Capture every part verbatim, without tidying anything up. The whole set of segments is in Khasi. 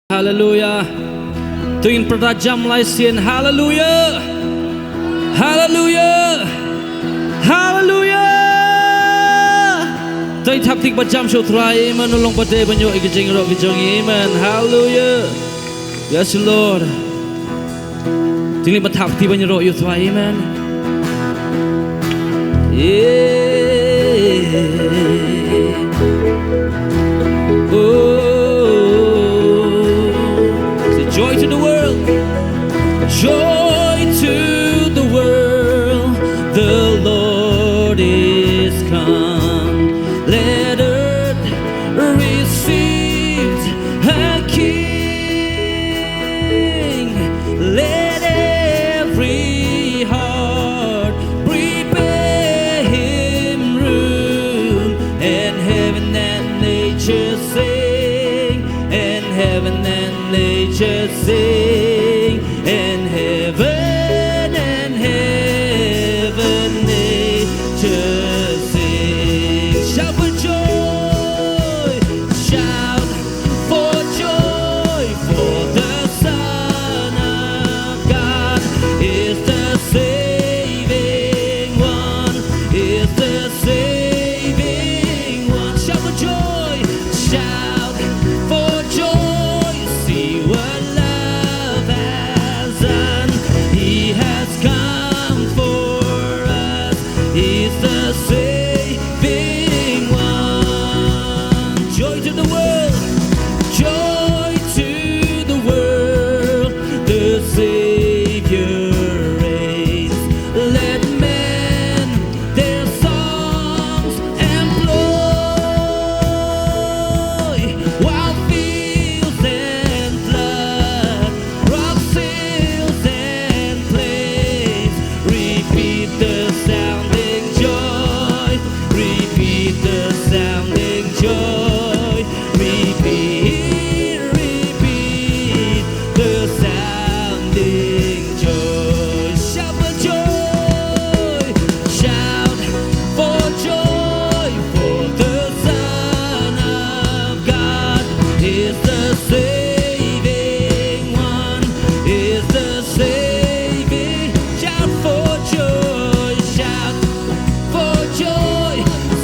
Haleluya. To ngin pyrta jam lai sien. Haleluya. Haleluya. Haleluya. To ngin thap kti ba jam sha u Trai, amen. U long ba dei ban ïoh ïa ka jingïaroh ka jong ngi, amen. Haleluya. Yes, Lord. To ngin ba thap kti ban ïaroh ïa u Trai, amen. Yeah. Oh, say joy to the world. Joy to the world. The Lord is come. Let earth receive her King. Let every heart prepare him room, and heaven and nature sing, and heaven and nature sing, and heaven and heaven nature sing. Shout for joy, shout for joy, for the Son of God is the saving one, is the saving one. Shout for joy, shout for joy. See what love has done. He has come for us. He's the saving one. Joy to the world. Joy to the world. The Savior reigns. Let men their songs employ, while fields and flood, rocks, hills and plains, repeat the sounding joy, repeat the sounding joy, repeat, repeat the sounding joy. Shout for joy, shout for joy, for the Son of God is the saving one, is the saving. Shout for joy, shout for joy.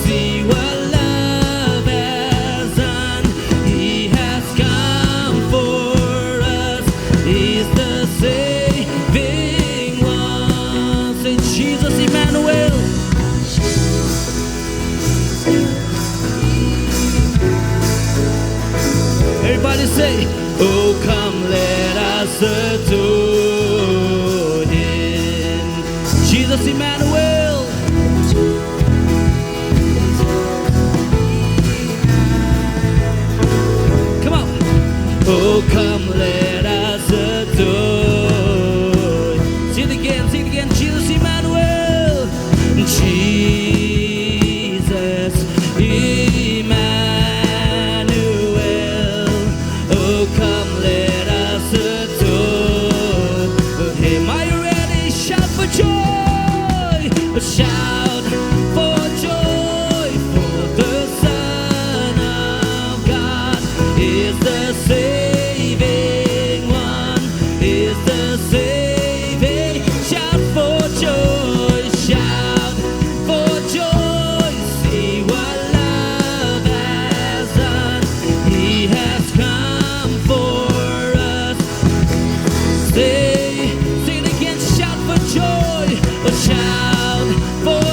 See what love has done. He has come for us. He's the saving one. Say, Jesus Emmanuel. Everybody say, "Oh, come, let us adore him." Jesus Emmanuel. Come on. Oh, come, let us adore. Sing it again, sing it again. Jesus Emmanuel. Jesus Emmanuel. Oh, come, let us adore him. Are you ready? Shout for joy. Shout for joy, for the Son of God is the saving one, is the saving. Shout for joy, shout for joy. See what love has done. He has come for us. Say, sing it again, shout for joy. Oh, shout for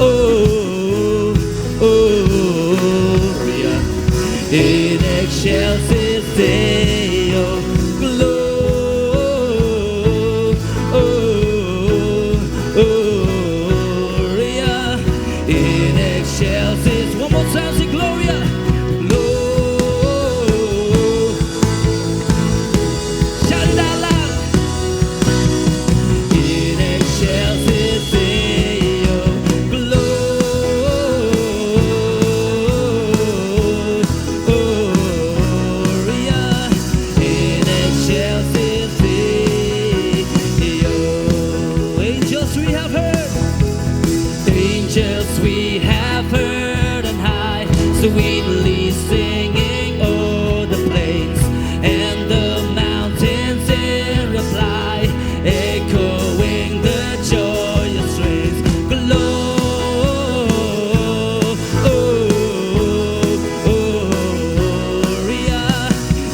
Oh, oh, Gloria in excelsis Deo. Glo-, oh, oh, Gloria in excelsis. One more time, say Gloria. Glo-, shout it out loud. In excelsis Deo, Gloria in excelsis Deo. Angels we have heard. Angels we have heard on high, sweetly singing o'er the plains and the mountains in reply, echoing the joyous strains. Glo-, oh, oh, Gloria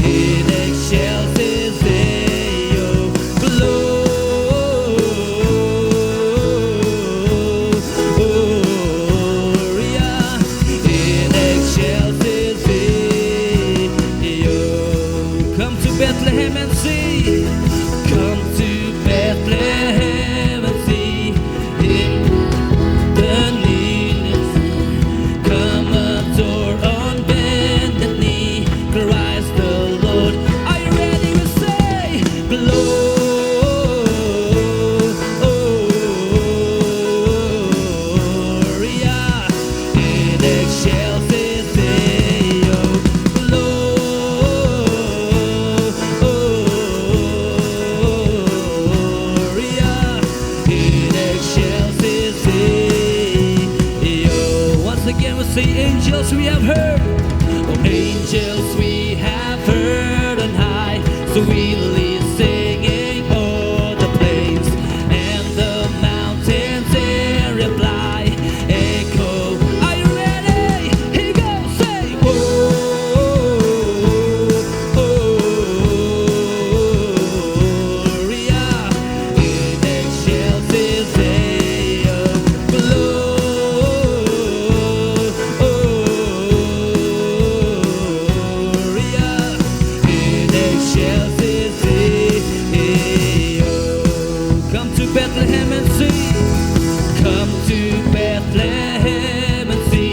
in excelsis Deo. Glo-, Gloria in excelsis Deo. Come to Bethlehem and see. Come to Bethlehem and see. Him the newness. Come adore on bended knee. Christ the Lord. Are you ready? We say, Glo-, Gloria in excelsis Deo. Glo-, Gloria in excelsis Deo. Once again, we say, angels we have heard. Oh, angels we have heard on high, sweetly singing o'er the plains and the mountains in reply. Echo, are you ready? Here goes, say, oh, oh, Gloria in excelsis Deo. Glo-, Gloria in excelsis Deo. Come to Bethlehem and see. Come to Bethlehem and see.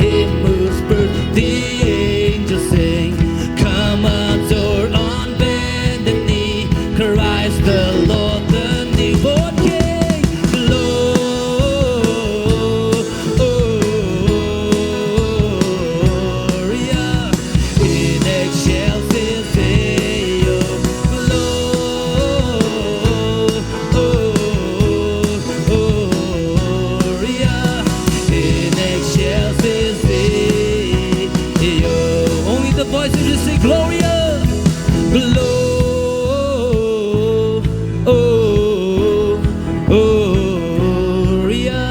Him whose birth the angels sing. Come adore on bended knee. Christ the Lord, the newborn King. Glo-, Gloria in excelsis Deo. Glo-, Gloria in excelsis Deo. Only the voices, just say, Gloria. Glo-, Gloria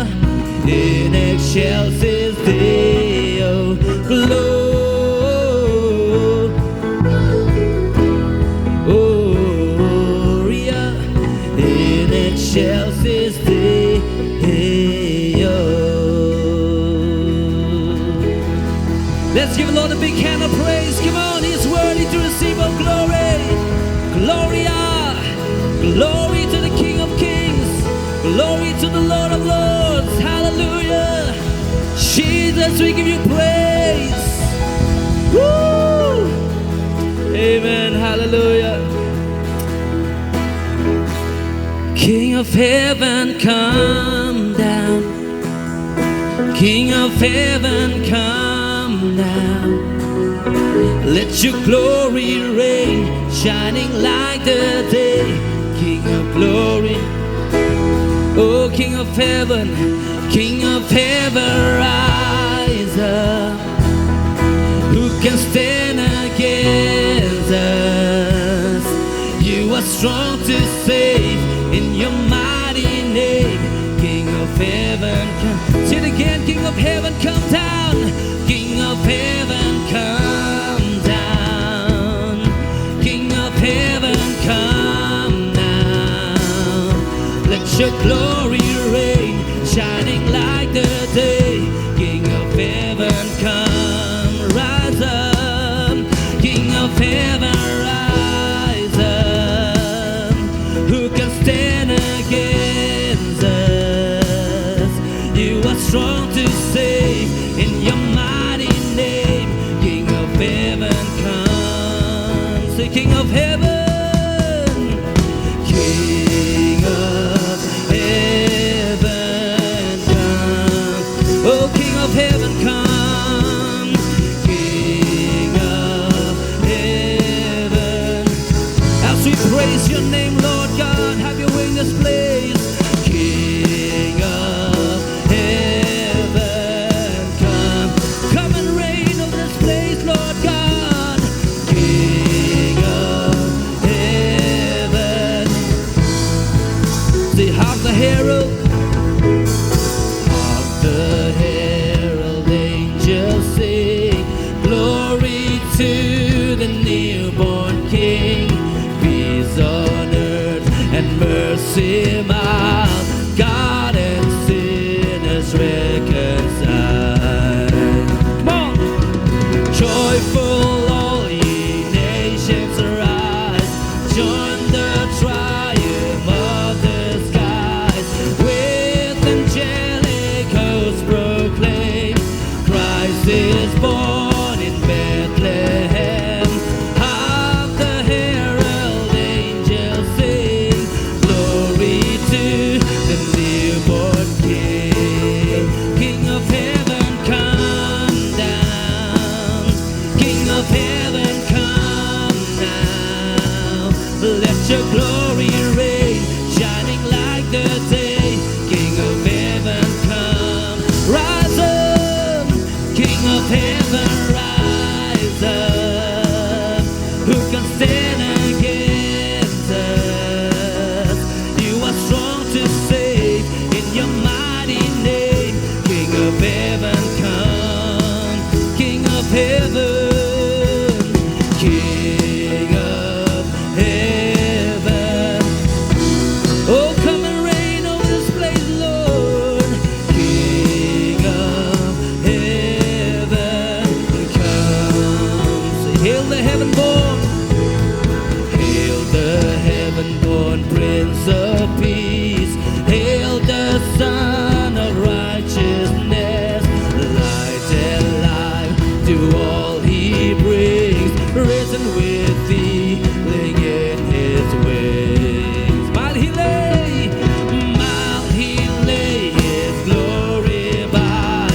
in excelsis Deo. Glo-, Gloria in excelsis Deo. Let's give the Lord a big hand of praise. Come on, He's worthy to receive all glory. Gloria. Glory to the King of Kings. Glory to the Lord of Lords. Hallelujah. Jesus, we give you praise. Woo! Amen. Hallelujah. King of heaven, come down. King of heaven, come down. Let your glory reign, shining like the day. King of glory, oh, King of heaven, King of heaven, rise up. Who can stand against us? You are strong to save in your mighty name. King of heaven, come. Say it again, King of heaven, come down. King of heaven, come down. King of heaven, come down. Let your glory reign, shining like the strong to save. In your mighty name, King of heaven, come. Say, King of heaven, King of heaven, come. Oh, King of heaven, come. King of heaven, as we praise your name, Lord God, have your way in this place. King of heaven, come. Come and reign over this place, Lord God. King of heaven. Say, hark the herald. Hark the herald angels sing. Glory to the newborn King. Peace on earth and mercy mild. God and sinners reconciled. Come on. Joyful all ye nations rise. Join the triumph of the skies. With angelic hosts proclaim, Christ is born in Bethlehem. Hark the herald angels sing, glory to the newborn King. King of heaven, come down. King of heaven, come now. Let your glory reign, shining like the day. King of heaven, come. Rise up, King of heaven, rise up. Who can stand against us? You are strong to save. In your mighty name, King of heaven, come. King of heaven, King of heaven. Oh, come and reign over this place, Lord. King of heaven, come. Say, hail the heaven born. Hail the heaven born Prince of Peace. Hail the Son of Righteousness. Light and life to all he brings. Risen with healing in his wings. Mild he lay, mild he lay his glory by.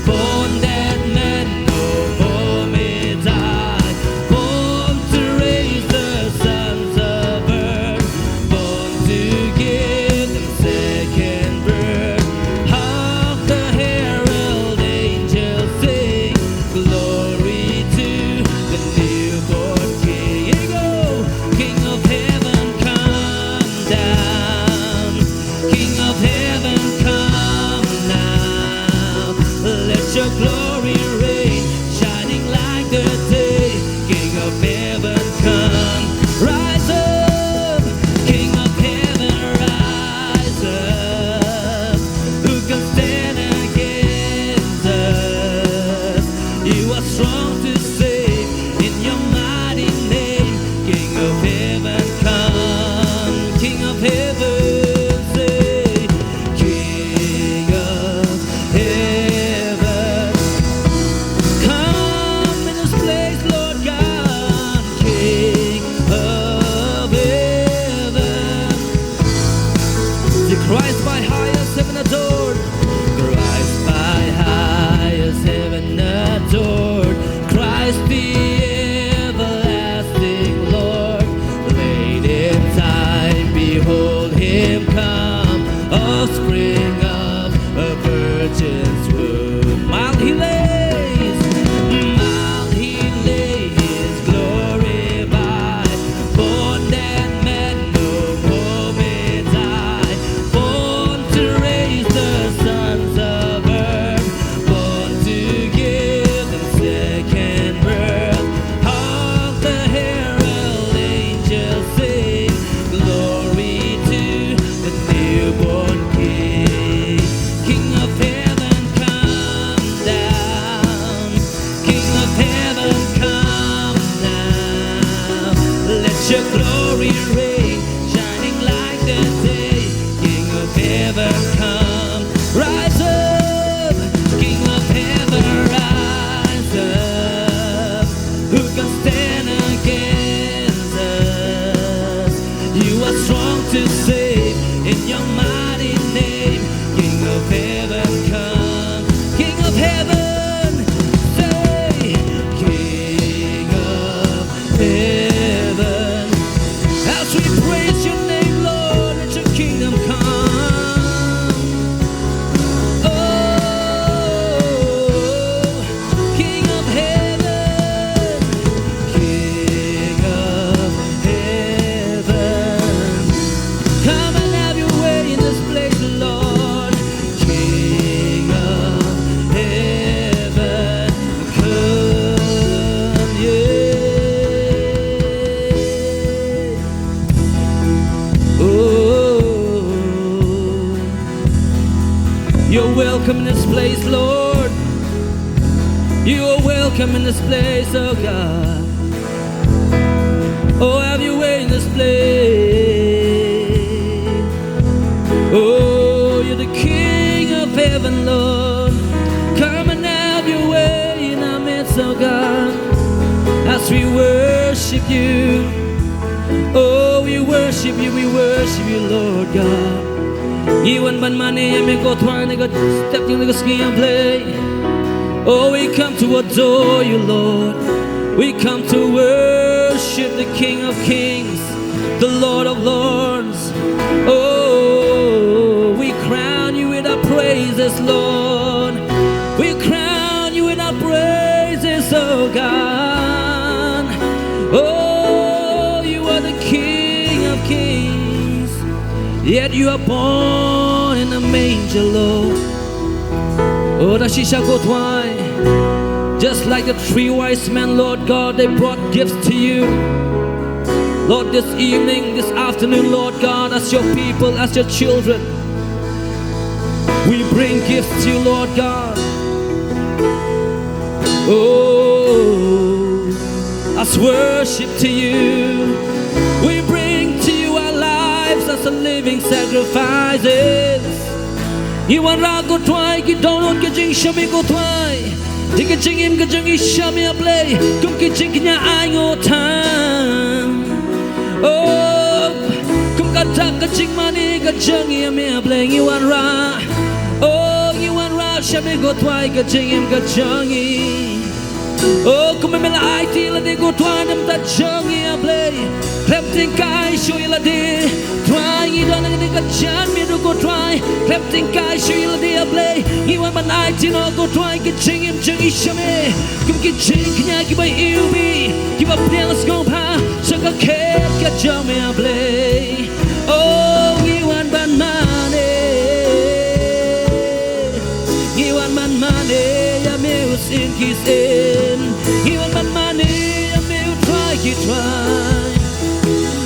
Born that man no more may die. Born to raise the sons of earth. Born to give them second birth. Hark the herald angels sing. Glory to the newborn King. Here we go. King of heaven, come down. King of heaven, come now. Let your glory reign, shining like the day. King of heaven, come. Rise up, King of heaven, rise up. Who can stand against us? You are strong to save. In your mighty name, King of heaven, come. King of heaven, say, King of heaven, come in this place, Lord God. King of heaven, the Christ by highest heaven adored. Christ by highest heaven adored. Christ the everlasting Lord. Late in time, behold him come. Offspring of a virgin's womb. Mild he lays, mild he lay his glory by. Born that man no more may die. Born to raise the sons of earth. Born to give them second birth. Hark the herald angels sing. Glory to the newborn King. King of heaven, come. heaven, say, King of heaven. As we praise your name, Lord, let your kingdom come. Oh, King of heaven, King of heaven, come and have your way in this place, Lord. King of heaven, come, yeah. Oh, you're welcome in this place, Lord. You are welcome in this place, oh God. Oh, have your way in this place. Oh, you're the King of heaven, Lord. Come and have your way in our midst, oh God. As we worship you. Oh, we worship you, we worship you, Lord God. Ngi wan ban mane ïa me ko Trai ha kane ka step jong kane ka sngi, A Blei. Oh, we come to adore you, Lord. We come to worship the King of Kings, the Lord of Lords. Oh, we crown you with our praises, Lord. We crown you with our praises, oh God. Oh, you are the King of Kings. Yet you are born in a manger, Lord. Oh, da shisha ko Trai. Just like the three wise men, Lord God, they brought gifts to you. Lord, this evening, this afternoon, Lord God, as your people, as your children, we bring gifts to you, Lord God. Oh, as worship to you, we bring to you our lives as a living sacrifices. Ngi wanrah ko Trai ki dohnud ki jingshah me ko Trai. Ïa ki jingim ki jingïashah me A Blei. Kum ki jingkñia ainguh tam. Oh, kum ka dak ka jingmane ka jong ngi ïa me A Blei ngi wanrah. Oh, ngi wanrah shah me ko Trai ka jingim ka jong ngi. Oh, kumba me la aiti ïa lade ko Trai na ka bynta jong ngi A Blei. Khlem tyngkai shuh ïa lade. Trai ngi don ha kane ka janmiet ko Trai. Khlem tyngkai shuh ïa lade A Blei. Ngi wan ban aiti noh ko Trai ki jingim jong ngi sha me. Kum ki jingkñia kiba iwbih, kiba pdiang sngewbha sha ka khet ka jong me A Blei. Oh, ngi wan ban mane. Ngi wan ban mane ïa me u syiem ki syiem. Ngi wan ban mane ïa me u Trai ki trai.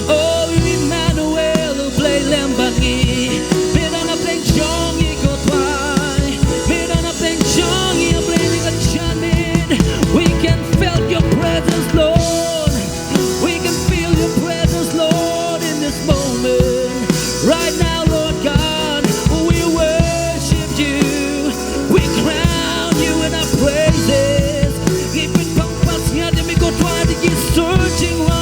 Oh, Immanuel, U Blei lem bad ngi. Me don hapdeng jong ngi ko Trai. Me don hapdeng jong ngi A Blei ha kane ka janmiet. We can feel your presence, Lord. We can feel your presence, Lord, in this moment. Right now, Lord God, we worship you. We crown you in our praises. Ngi pynpaw pansngiat ïa me ko Trai da ki sur jingmut.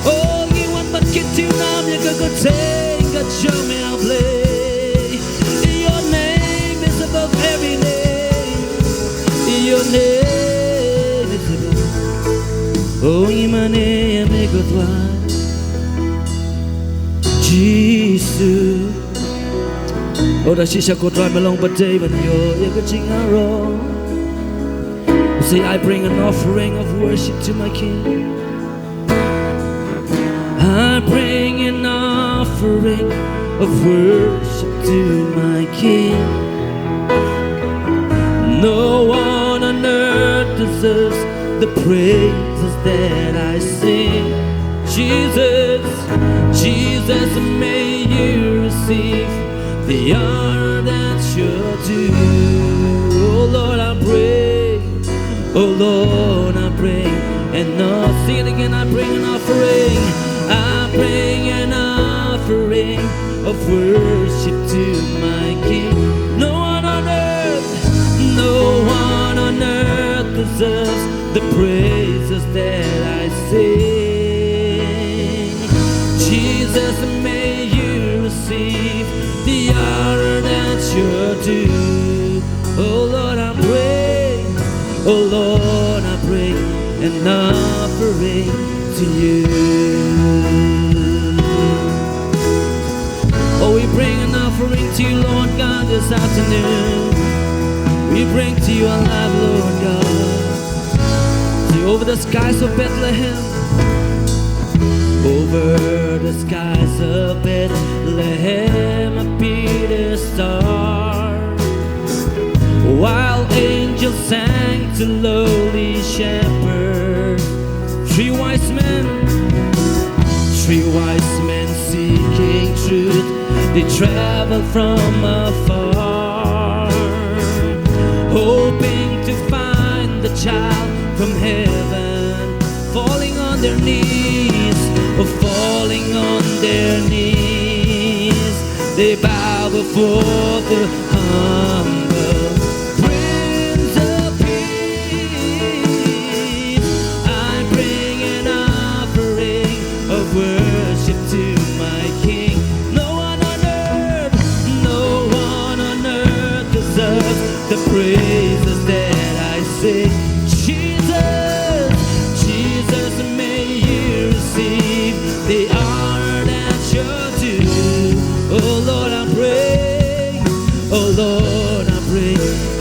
Oh, ngi wan ban kyntiew nam ïa ka kyrteng ka jong me A Blei. Your name is above every name. Your name is above. Oh, ngi mane ïa me ko Trai Jisu. Oh, da shisha ko Trai me long pat dei ban ïoh ïa ka jingïaroh. Say, I bring an offering of worship to my King. I bring an offering of worship to my King. No one on earth deserves the praises that I sing. Jesus, Jesus, may you receive the honor that's your due. Oh Lord, I pray. Oh Lord, I bring an offering. Sing it again. I bring an offering. I bring an offering of worship to my King. No one on earth, no one on earth deserves the praises that I sing. Jesus, may you receive the honor that's your due. Oh Lord, I pray. Oh Lord, I bring an offering to you. Oh, we bring an offering to you, Lord God, this afternoon. We bring to you our life, Lord God. Sing, over the skies of Bethlehem. Over the skies of Bethlehem appeared a star. While angels sang to lowly shepherds, three wise men, three wise men seeking truth, they travel from afar, hoping to find the child from heaven. Falling on their knees, oh, falling on their knees, they bow before the humble Prince of Peace. I bring an offering of worship to my King. No one on earth, no one on earth deserves the praises that I sing. Jesus, Jesus, may you receive the honor that's your due. Oh Lord, I bring, oh Lord, I bring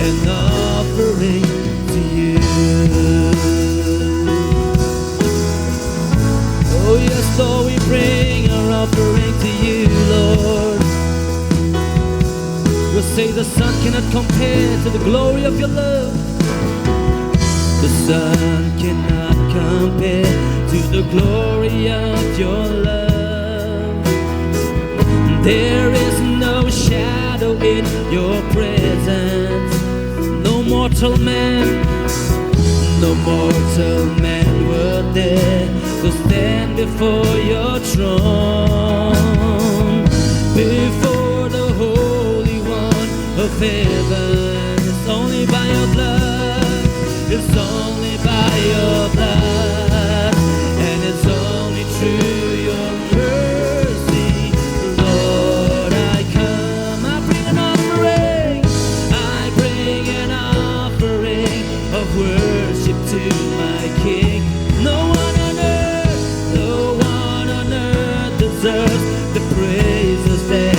an offering to you. Oh yes, Lord, we bring our offering to you, Lord. We'll say the sun cannot compare to the glory of your love. The sun cannot compare to the glory of your love. There is no shadow in your presence. No mortal man, no mortal man would dare to stand before your throne, before the Holy One of heaven. It's only by your blood, it's only by your blood, and it's only through your mercy, Lord, I come. I bring an offering, I bring an offering of worship to my King. No one on earth, no one on earth deserves the praises that I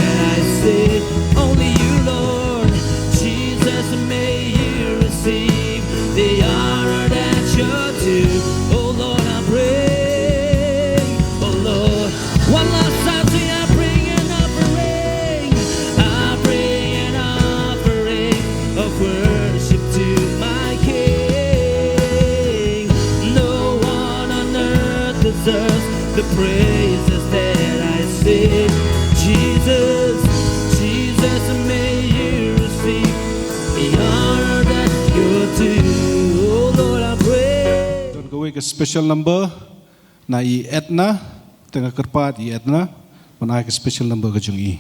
sing. Only you, Lord Jesus, may you receive the honor that's your due. Oh Lord, I bring, oh Lord, one last time, say, I bring an offering. I bring an offering of worship to my King. No one on earth deserves the praises that I sing. Jesus, Jesus, may you receive the honor that you're due. Oh Lord, I pray. Don kawei ka special number na i Edna, tang ka kyrpad i Edna, ban ai ka special number ka jong i.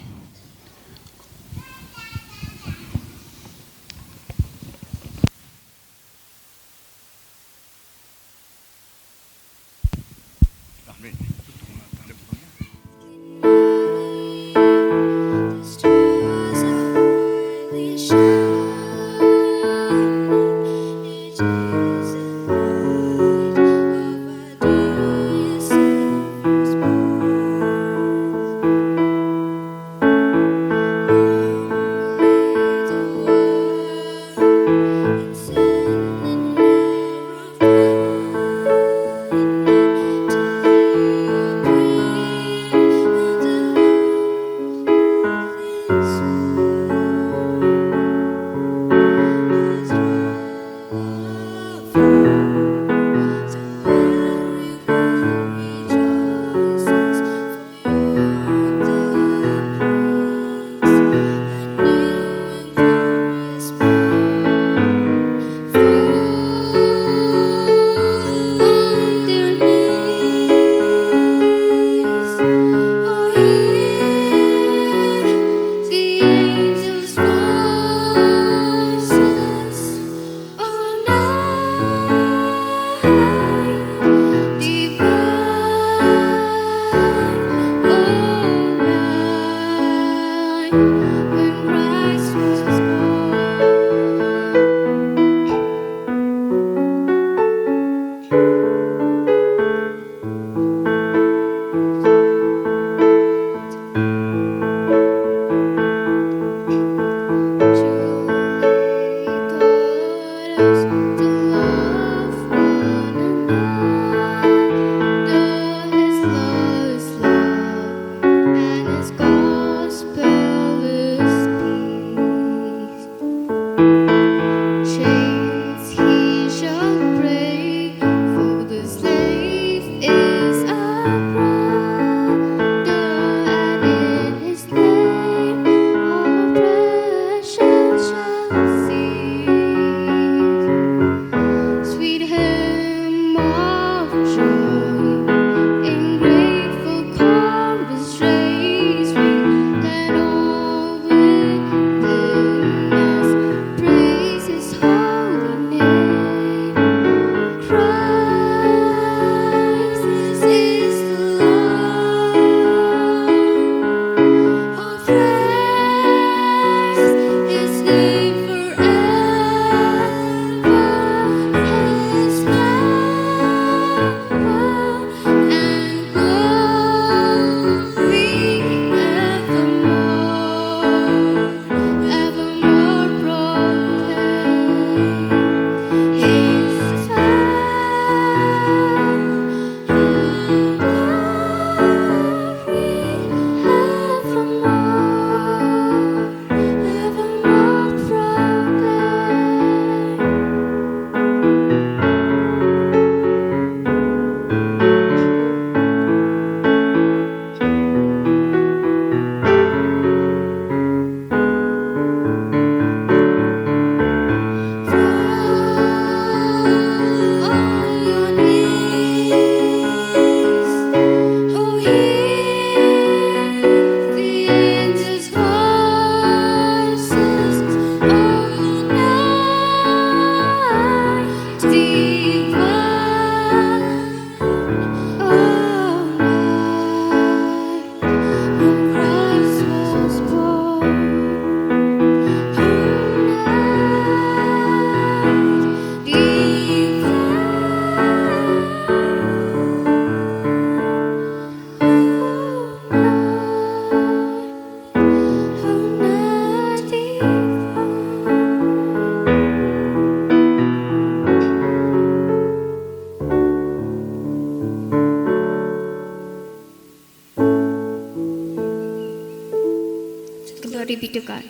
Be to God.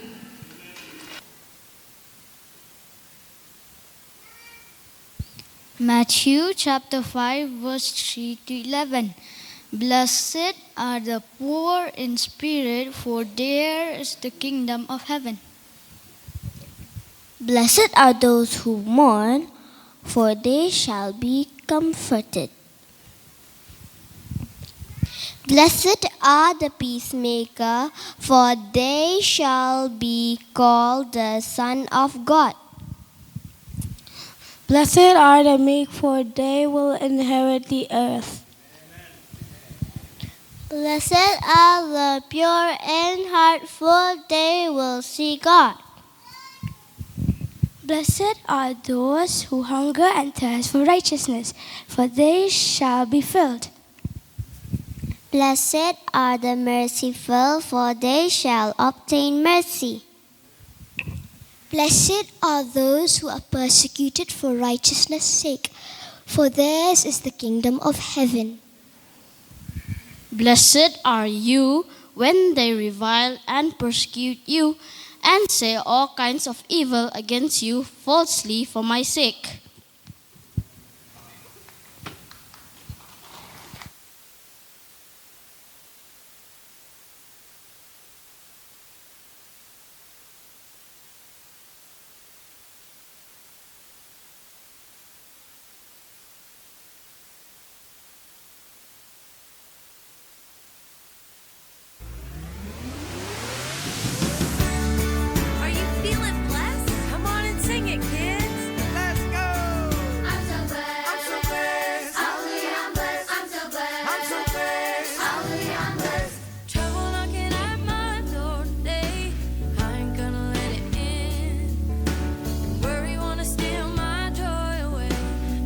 Matthew chapter five, verse three to eleven. Blessed are the poor in spirit, for theirs is the kingdom of heaven. Blessed are those who mourn, for they shall be comforted. Blessed are the peacemaker, for they shall be called the son of God. Blessed are the meek, for they will inherit the earth. Blessed are the pure in heart, for they will see God. Blessed are those who hunger and thirst for righteousness, for they shall be filled. Blessed are the merciful, for they shall obtain mercy. Blessed are those who are persecuted for righteousness' sake, for theirs is the kingdom of heaven. Blessed are you when they revile and persecute you and say all kinds of evil against you falsely for my sake. Are you feeling blessed? Come on and sing it, kids. Let's go. I'm so blessed. I'm so blessed. Hallelujah, I'm blessed. I'm so blessed. I'm so blessed. Hallelujah, I'm blessed. Trouble knocking at my door today. I ain't gonna let it in. Worry wanna steal my joy away,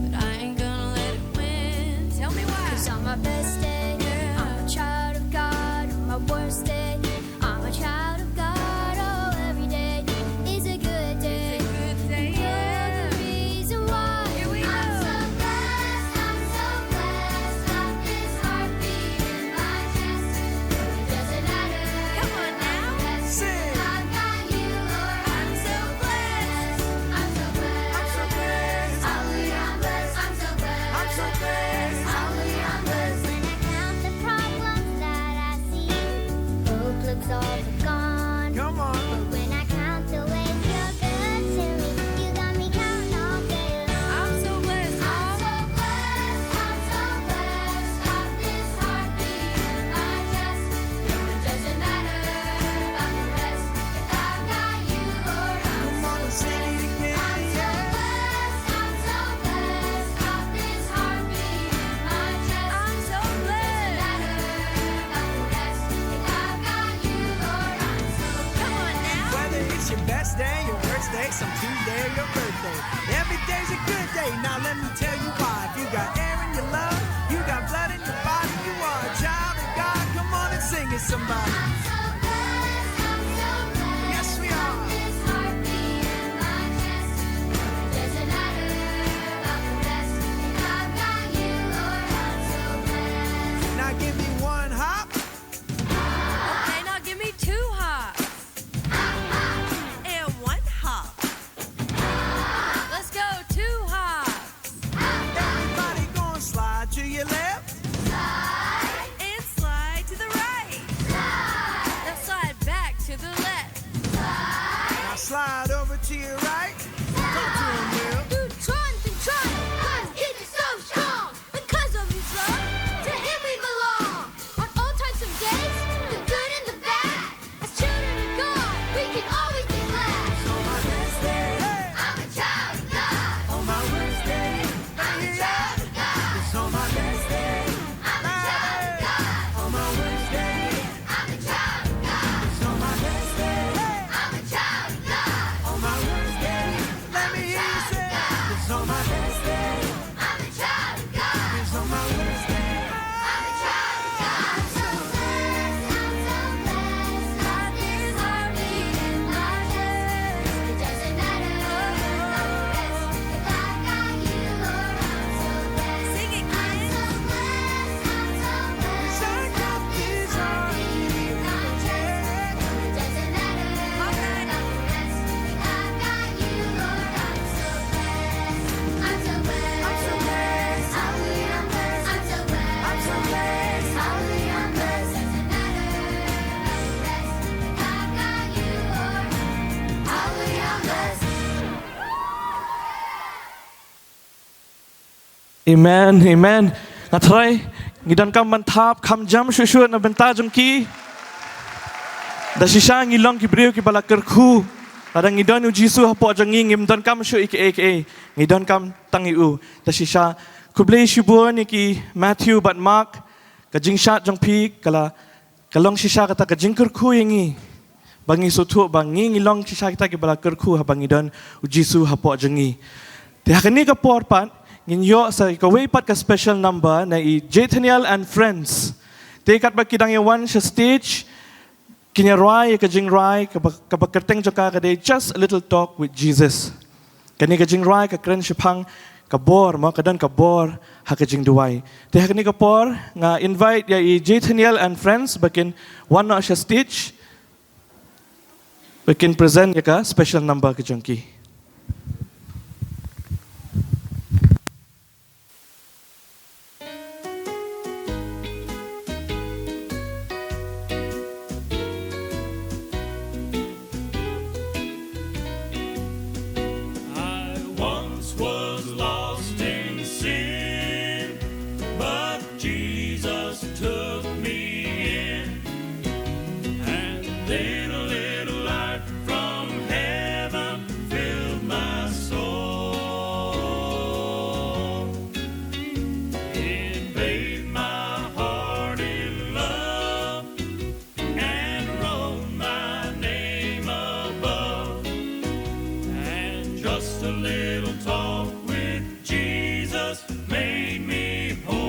but I ain't gonna let it win. Tell me why. 'Cause on my best day, yeah, I'm a child of God. On my worst day, I'm a child of God. Oh, every day is a good day. It's a good day, yeah. You're the reason why. Here we go. I'm so blessed, I'm so blessed, got this heartbeat in my chest. It doesn't matter. Come on now. Sing. I've got you, Lord. I'm so blessed. I'm so blessed. I'm so blessed. Hallelujah, I'm blessed. I'm so blessed. I'm so blessed. Hallelujah, I'm blessed. When I count the problems that I see, hope looks all but gone. Come on. When I count the ways you're good to me, you got me counting all day long. I'm so blessed, I'm so blessed, I'm so blessed, got this heartbeat in my chest. It doesn't matter about the rest. Come on and sing it again. I'm so blessed, I'm so blessed, got this heartbeat in my chest. I'm so blessed. Doesn't matter about the rest. I've got you, Lord. I'm so blessed. Come on now. Whether it's your best day, your worst day, some Tuesday or your birthday, every day's a good day. Now let me tell you why. If you got air in your lungs, you got blood in your body, you are a child of God. Come on and sing it, somebody. I'm so blessed, I'm so blessed. Yes, we are. This heartbeat in my chest. Doesn't matter about the rest. I've got you, Lord. I'm so blessed. Now give me one hop. Okay, now give me two hops. And one hop. Let's go, two hops. Amen, amen. Nga trai, ngi donkam ban thap kham jam shuh shuh na bynta jong ki. Da shisha ngi long ki briew kiba la kyrkhu. Lada ngi don u Jisu hapoh jong ngi, ngim donkam shuh ïa kiei kiei. Ngi donkam tang ïa u. Da shisha, khublei shibun ïa ki Matthew bad Mark, ka jingshad jong phi ka la ka long shisha kata ka jingkyrkhu ïa ngi. Ba ngi sngewthuh ba ngi ngi long shisha kita kiba la kyrkhu haba ngi don u Jisu hapoh jong ngi. Te ha kane ka por pat ngin ïoh sa kawei pat ka special number na i Jethaniel and Friends. Te katba ki dang ïa wan sha stage, kin ïa rwai ïa ka jingrwai kaba, kaba kyrteng jong ka ka dei Just a Little Talk with Jesus. Kane ka jingrwai ka kren shaphang ka bor, mo, ka don ka bor ha ka jingduwai. Te ha kane ka por nga invite ïa i Jethaniel and Friends ba kin wan noh sha stage, ba kin present ïa ka special number ka jong ki. I once was lost in sin, but Jesus took me in, and then a little light from heaven filled my soul. He bathed my heart in love and wrote my name above. And just a little talk with Jesus made me whole.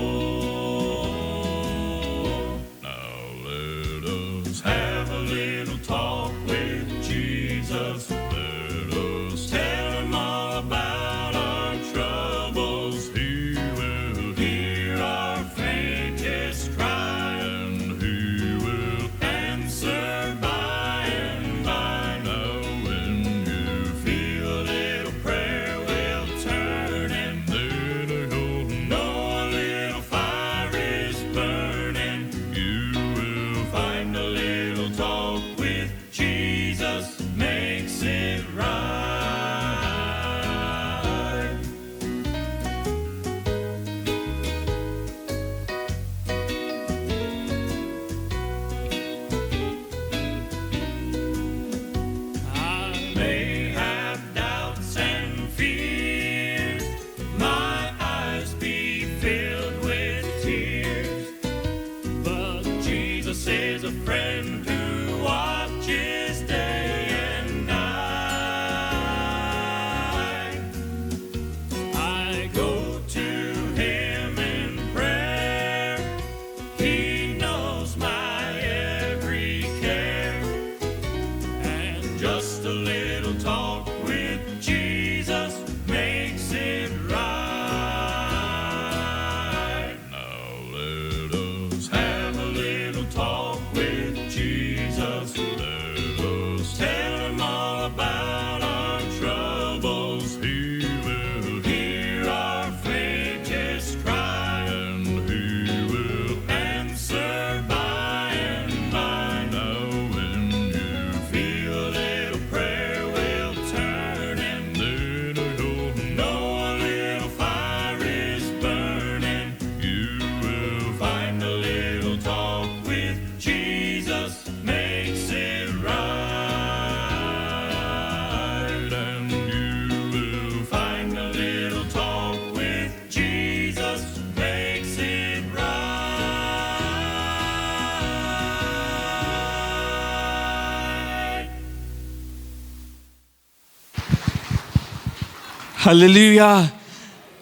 Now let us have a little talk with Jesus. Let us tell him all about our troubles. He will hear our faintest cry, and he will answer by and by. Now, when you feel a little prayer will turn, and then you'll know a little fire is burning. You will find a little talk with Jesus makes it right. I may have doubts and fears, my eyes be filled with tears, but Jesus is a friend who watches day and night. I go to him in prayer. He knows my every care. And just a little talk with Jesus makes it right. Now let us have a little talk with Jesus. Let us tell him all about our troubles. He will hear our faintest cry, and he will answer by and by. Now when you feel a little prayer wheel turning, then you'll know a little fire is burning. You will find a little talk with Jesus makes it right. And you will find a little talk with Jesus makes it right. Hallelujah.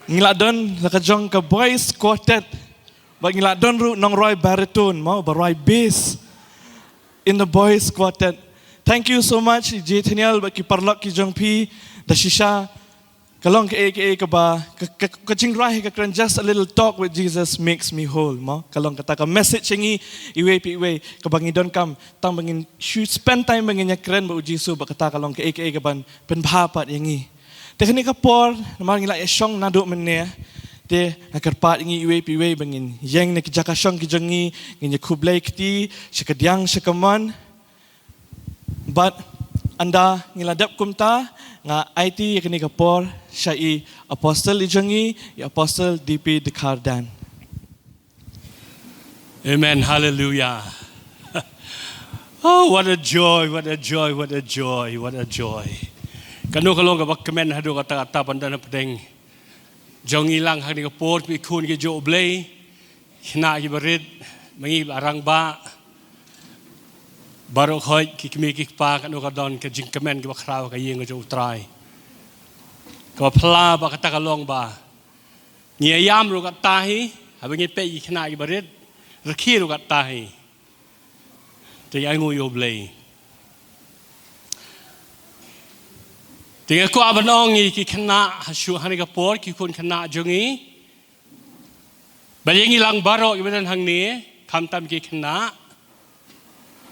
Ngi la don la ka jong ka boys quartet. Bad ngi la don ruh nongrwai baritone, mo, ba rwai bass in the boys quartet. Thank you so much Jethaniel bad ki paralok ki jong phi. Da shisha ka long kaei kaei kaba ka, ka, ka jingrwai ka kren Just a Little Talk with Jesus Makes Me Whole, mo. Ka long kata ka message ïa ngi iwei pa iwei kaba ngi donkam tang ba ngin shu spend time ba ngin ïa kren bad u Jisu, bad kata ka long kaei kaei kaban pynbha pat ïa ngi. Te kane ka por namar ngi la ïa shong naduh mynne, te nga kyrpad ïa ngi iwei pa iwei ba ngin ïeng na ki jaka shong ki jong ngi, ngin ïa khublei kti sha ka diang sha ka mon. Bad Ynda ngi la dep kumta, nga aiti ïa kane ka por sha i Apostle i jong ngi, i Apostle D P Dkhar Dan. Amen. Hallelujah. Oh, what a joy, what a joy, what a joy, what a joy. Kano ka long kaba kmen haduh katta katta ban don hapdeng jong ngi lang ha kane ka por, ki khun ki jong U Blei, khynnah kiba rit, ma ngi ba rangbah, baroh khoit ki kmie ki kpa, kano ka don ka jingkmen kaba khraw ha ka ïing ka jong U Trai. Kaba phylla ba kata ka long ba ngi ïam ruh katta hi, haba ngi peit ki khynnah kiba rit, rkhie ruh katta hi. Te ngi ainguh ïa U Blei. Te nga kwah ban ong ïa ki khynnah ha shuh ha kane ka por, ki khun khynnah jong ngi, bad ïa ngi lang baroh kiba don hangne, khamtam ki khynnah.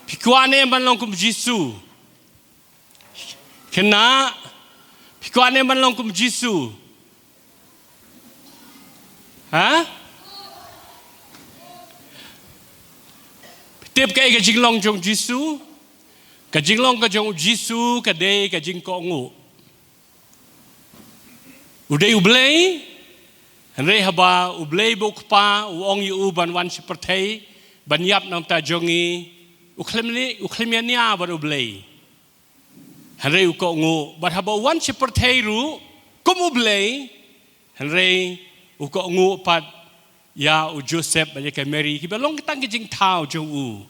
Phi kwah ne em ban long kum U Jisu? Khynnah, phi kwah ne em ban long kum U Jisu? Ha? Phi tip kaei ka jinglong jong U Jisu? Ka jinglong ka jong U Jisu ka dei ka jingkohnguh. U dei U Blei, hynrei haba U Blei ba U Kpa u ong ïa u ban wan sha pyrthei ban ïap na ka bynta jong ngi, u khlem ïa, u khlem ïania bad U Blei. Hynrei u kohnguh, bad haba u wan sha pyrthei ruh kum U Blei, hynrei u kohnguh pat ïa u Joseph bad ïa ka Mary, kiba long tang ki jingthaw jong u.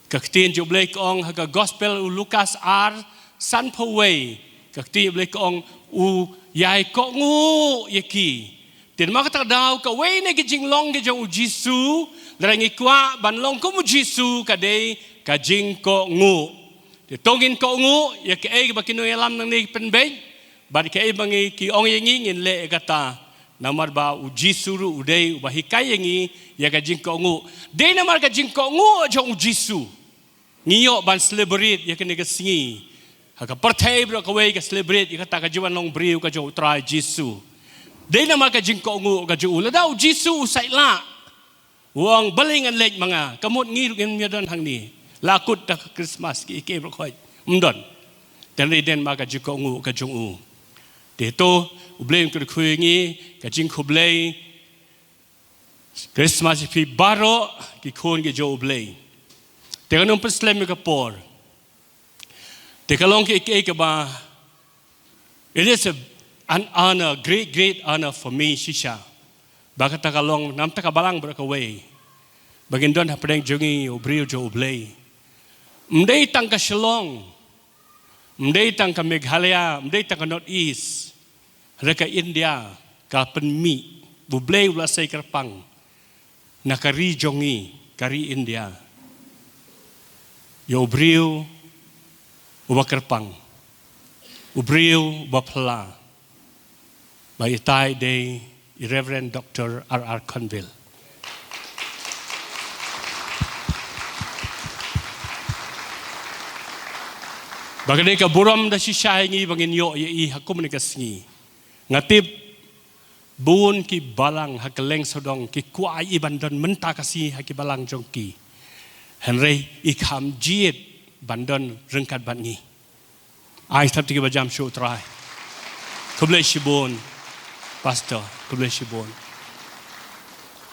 Ka ktien jong U Blei ka ong ha ka Gospel u Lukas ar, sanphew wei, ka ktien U Blei ka ong u ïai kohnguh ïa ki. Te namar kata ka daw, kawei na ki jinglong ki jong U Jisu, lada ngi kwah ban long kum U Jisu, ka dei ka jingkohnguh. Te to ngin kohnguh ïa kaei ba ki nongïalam nangne ki pynbeit, bad kaei ba ngi, ki ong ïa ngi, ngin leh ïa kata. Namar ba U Jisu ruh u dei uba hikai ïa ngi ïa ka jingkohnguh. Dei namar ka jingkohnguh jong U Jisu ngi ïoh ban celebrate ïa kane ka sngi. Ha ka pyrthei baroh kawei ka celebrate ïa kata ka jingwan long briew ka jong U Trai Jisu. Dei namar ka jingkohnguh ka jong u. Lada U Jisu u sait lah, u ong, balei ngan leit ma nga? Ka mut ngi ruh ngim ïa don hangne. La kut da ka Christmas kiei kiei baroh khoit. Ym don. Te dei namar ka jingkohnguh ka jong u. Te to, U Blei un kyrkhu ïa ngi, ka jingkhublei Christmas ïa phi baroh ki khun ki jong U Blei. Te kan ym pynslem ïa ka por. Te ka long kaei kaei kaba, it is a, an honor, great, great honor for me, shisha. Ba kata ka long, na ka bynta ka balang baroh kawei, ba ngin don hapdeng jong ngi u briew jong U Blei. Ym dei tang ka Shillong, ym dei tang ka Meghalaya, ym dei tang ka North East, hynrei ka India ka pynmih, U Blei u la sei kyrpang na ka ri jong ngi, ka ri India, ïa u briew uba kyrpang, u briew uba phylla. Ba itai dei i Reverend Doctor R R Conville. Ba ka dei ka burom da shisha ïa ngi ba ngin ïoh ïa i ha kumne ka sngi. Nga tip bun ki balang ha kylleng sawdong ki kwah ïa i ban don mynta ka sngi ha ki balang jong ki. Hynrei i kham jied ban don ryngkat bad ngi. Ai, sa tip ïa ki ba jam sha U Trai. Khublei shibun, Pastor, khublei shibun.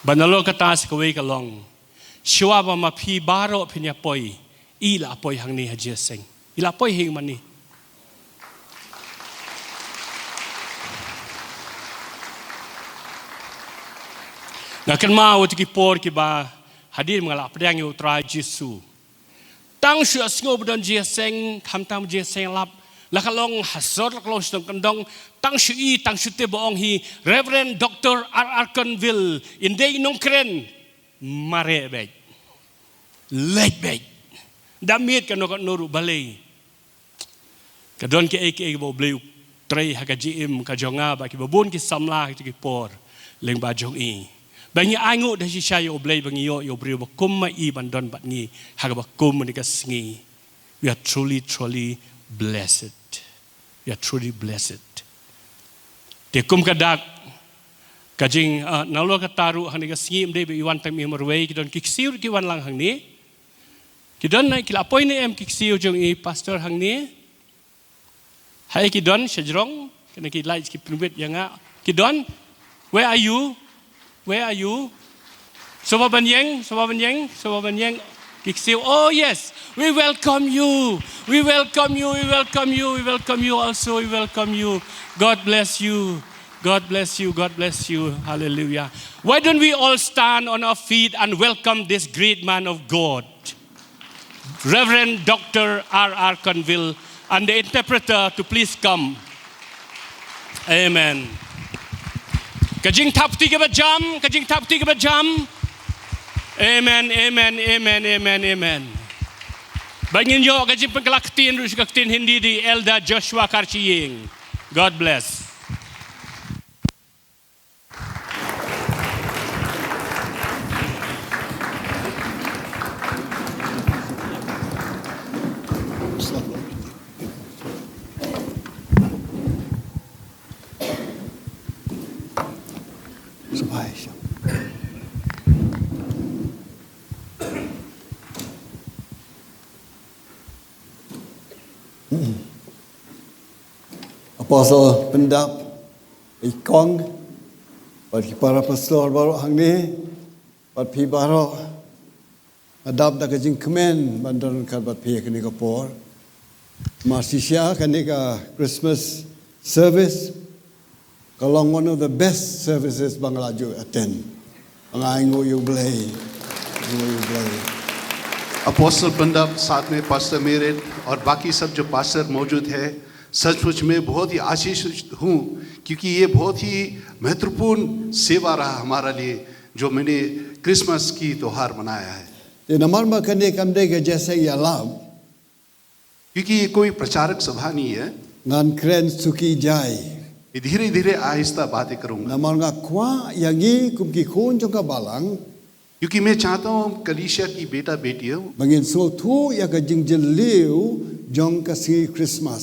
Bad nalor kata sa kawei ka long, shuwa ba ma phi baroh phin ïa poi, i la poi hangne ha jingïaseng. I la poi hi mane. Nga kynmaw ïa ki por kiba hadien ma nga la pdiang ïa U Trai Jisu. Tang shu ïa sngew ba don jingïaseng, khamtam jingïaseng lap. La ka long ha sor, la ka long shnong kyndong, tang shu i, tang shu tip ba ong hi, Reverend Doctor R R Conville, in dei nongkren, mareh beit. Leit beit. Da miet kano kano ruh balei. Ka don kiei kiei ba U Blei u trei ha ka jingim ka jong nga bad kiba bun ki samla ha kito ki por lyngba jong i. Ba ngi ainguh da shisha ïa U Blei ba ngi ïoh ïa u briew ba kum ma i ban don bad ngi ha kaba kum kane ka sngi. We are truly, truly blessed. We are truly blessed. Te kum ka dak ka jing, ah, nalor kata ruh hangne ka sngi ym dei ba i wan tang i marwei, ki don ki ksiew ki wan lang hangne. Ki don na, ki la poi ne em ki ksiew jong i Pastor hangne? Hai ki don shajrong, kane ki lights ki pynwit ïa nga. Ki don, where are you? Where are you? Sngewbha ban ïeng, sngewbha ban ïeng, sngewbha ban ïeng. Ki ksiew, oh yes, we welcome you. We welcome you, we welcome you, we welcome you also, we welcome you. God bless you. God bless you, God bless you. Hallelujah. Why don't we all stand on our feet and welcome this great man of God? Reverend Doctor R R Conville and the interpreter to please come. Amen. Ka jingthap kti kaba jam, ka jingthap kti kaba jam. Amen, amen, amen, amen, amen. Ba ngin ïoh ka jingpynkylla ktien ruh sha ka ktien Hindi di Elder Joshua Karchiing. God bless. Apostle Pyndap, i kong, bad ki para pastor baroh hangne, bad phi baroh, nga dap da ka jingkmen ban don ryngkat bad phi ha kane ka por. Namar shisha kane ka Christmas service ka long one of the best services ba nga la ju attend. Nga ainguh ïa U Blei. Ainguh ïa U Blei. Apostle पंडप, साथ में पास्टर मेरेट और बाकी सब जो पास्टर मौजूद है, सचमुच मैं बहुत ही आशीषित हूँ, क्योंकि ये बहुत ही महत्वपूर्ण सेवा रहा हमारे लिए, जो मैंने क्रिसमस की त्योहार मनाया है। Te namar ba kane kam dei ka jingïalam, क्योंकि ये कोई प्रचारक सभा नहीं है। Ngan kren suki jai. ये धीरे-धीरे आहिस्ता बातें करूंगा। Namar nga kwah ïa ngi kum ki khun jong ka balang, क्योंकि मैं चाहता हूँ हम कलीसिया की बेटा बेटियों, ba ngin sngewthuh ïa ka jingjylliew jong ka sngi Christmas.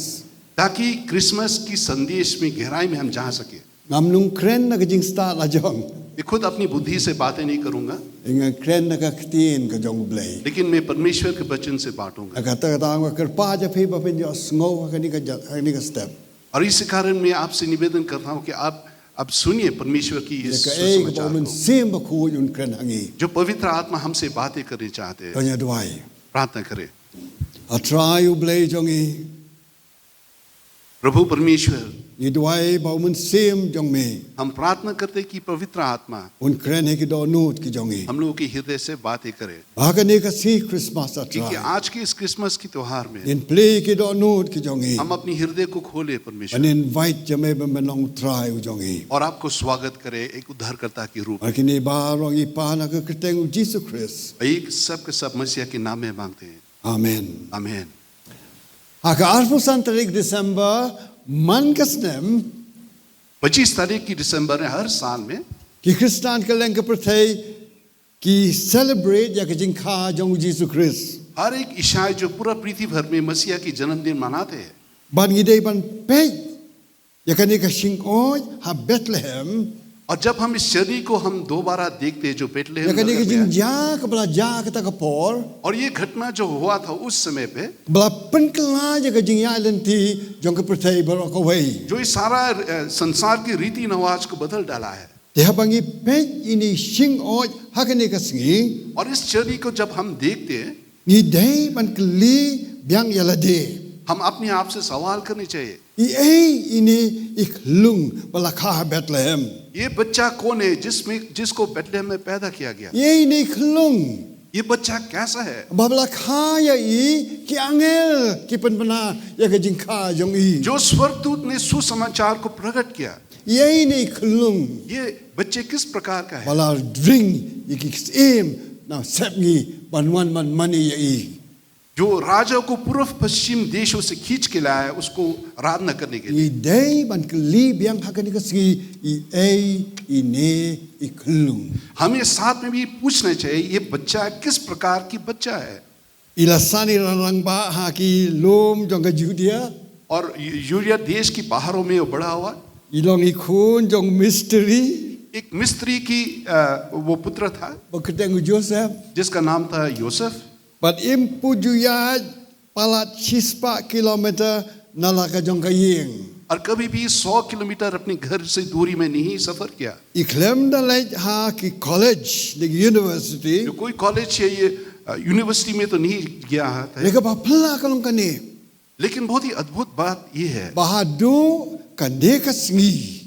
ताकि क्रिसमस की संदेश में गहराई में हम जा सके। Ngam nang kren na ka jingstad lajong. मैं खुद अपनी बुद्धि से बातें नहीं करूंगा। Ngan kren na ka ktien ka jong U Blei. लेकिन मैं परमेश्वर के वचन से बांटूंगा। Kata kata nga kyrpad ïa phi ba phin ïohsngew ha kane ka ja-, ha kane ka step. और इसी कारण मैं आपसे निवेदन करता हूँ कि आप अब सुनिए परमेश्वर की इस ïa kaei kaba U Mynsiem Bakhuid un kren ha ngi. जो पवित्र आत्मा हमसे बातें करनी चाहते हैं। To ngin duwai. प्रार्थना करें। A Trai U Blei jong ngi, प्रभु परमेश्वर, ngi duwai ba U Mynsiem jong me, हम प्रार्थना करते हैं कि पवित्र आत्मा un kren ha ki dohnud ki jong ngi. हम लोगों के हृदय से बातें करे। Ha kane ka sngi Christmas, A Trai, क्योंकि आज के इस क्रिसमस की त्योहार में ngin plie ki dohnud ki jong ngi. हम अपनी हृदय को खोले परमेश्वर। Ban invite ïa me ban long Trai u jong ngi. और आपको स्वागत करे एक उद्धारकर्ता के रूप में। Bad kine baroh ngi pan ha ka kyrteng U Jisu Khrist. ये सब के सब मसीह के नाम में मांगते हैं। Amen. Amen. Ha ka arphew san tarik December man ka snem, पच्चीस तारीख की दिसंबर में हर साल में ki Khristan kylleng ka pyrthei ki celebrate ïa ka jingkha jong U Jisu Khrist. हर एक ईसाई जो पूरा पृथ्वी भर में मसीहा की जन्मदिन मनाते हैं। Bad ngi dei ban peit ïa kane ka shingoid ha Bethlehem. और जब हम इस चर्नी को हम दोबारा देखते हैं जो बेथलेहेम नगर में है, ïa kane ka jingjia kaba la jia ha kata ka por, और ये घटना जो हुआ था उस समय पे, ba la pynkylla ïa ka jingïaid lynti jong ka pyrthei baroh kawei. जो इस सारा, अ, संसार की रीति रिवाज को बदल डाला है। Te haba ngi peit ïa ine i shingoid ha kane ka sngi, और इस चर्नी को जब हम देखते हैं, ngi dei ban kylli biang ïa lade. हम अपने आप से सवाल करने चाहिए। Iei ine i khyllung ba la kha ha Bethlehem? ये बच्चा कौन है जिसमें, जिसको बेथलेहेम में पैदा किया गया? Iei ine i khyllung? ये बच्चा कैसा है? Ba la kha ïa i, ki angel ki pynbna ïa ka jingkha jong i. जो स्वर्गदूत ने सुसमाचार को प्रकट किया। Iei ine i khyllung? ये बच्चे किस प्रकार का है? Ba la ring ïa ki syiem na sepngi ban wan ban mane ïa i. जो राजा को पूर्व पश्चिम देशों से खींच के लाया है, उसको आराधना करने के लिए। Ngi dei ban kylli biang ha kane ka sngi, iei ine i khyllung? हमें साथ में भी पूछना चाहिए, ये बच्चा किस प्रकार की बच्चा है? I la san i rangbah ha ki lum jong ka Judea. और यू-, यूदया देश की पहाड़ों में वो बड़ा हुआ। I long i khun jong mistri. एक मिस्त्री की, अ, वो पुत्र था। Ba kyrteng u Joseph. जिसका नाम था Yosef. Bad im pud ju ïaid palat shispah kilometer na la ka jong ka ïing. और कभी भी सौ किलोमीटर अपने घर से दूरी में नहीं सफर किया। I khlem da leit ha ki college ne ki university. जो कोई कॉलेज या ये, अ, यूनिवर्सिटी में तो नहीं गया था। Hynrei kaba phylla ka long kane. लेकिन बहुत ही अद्भुत बात ये है। Ba haduh kane ka sngi,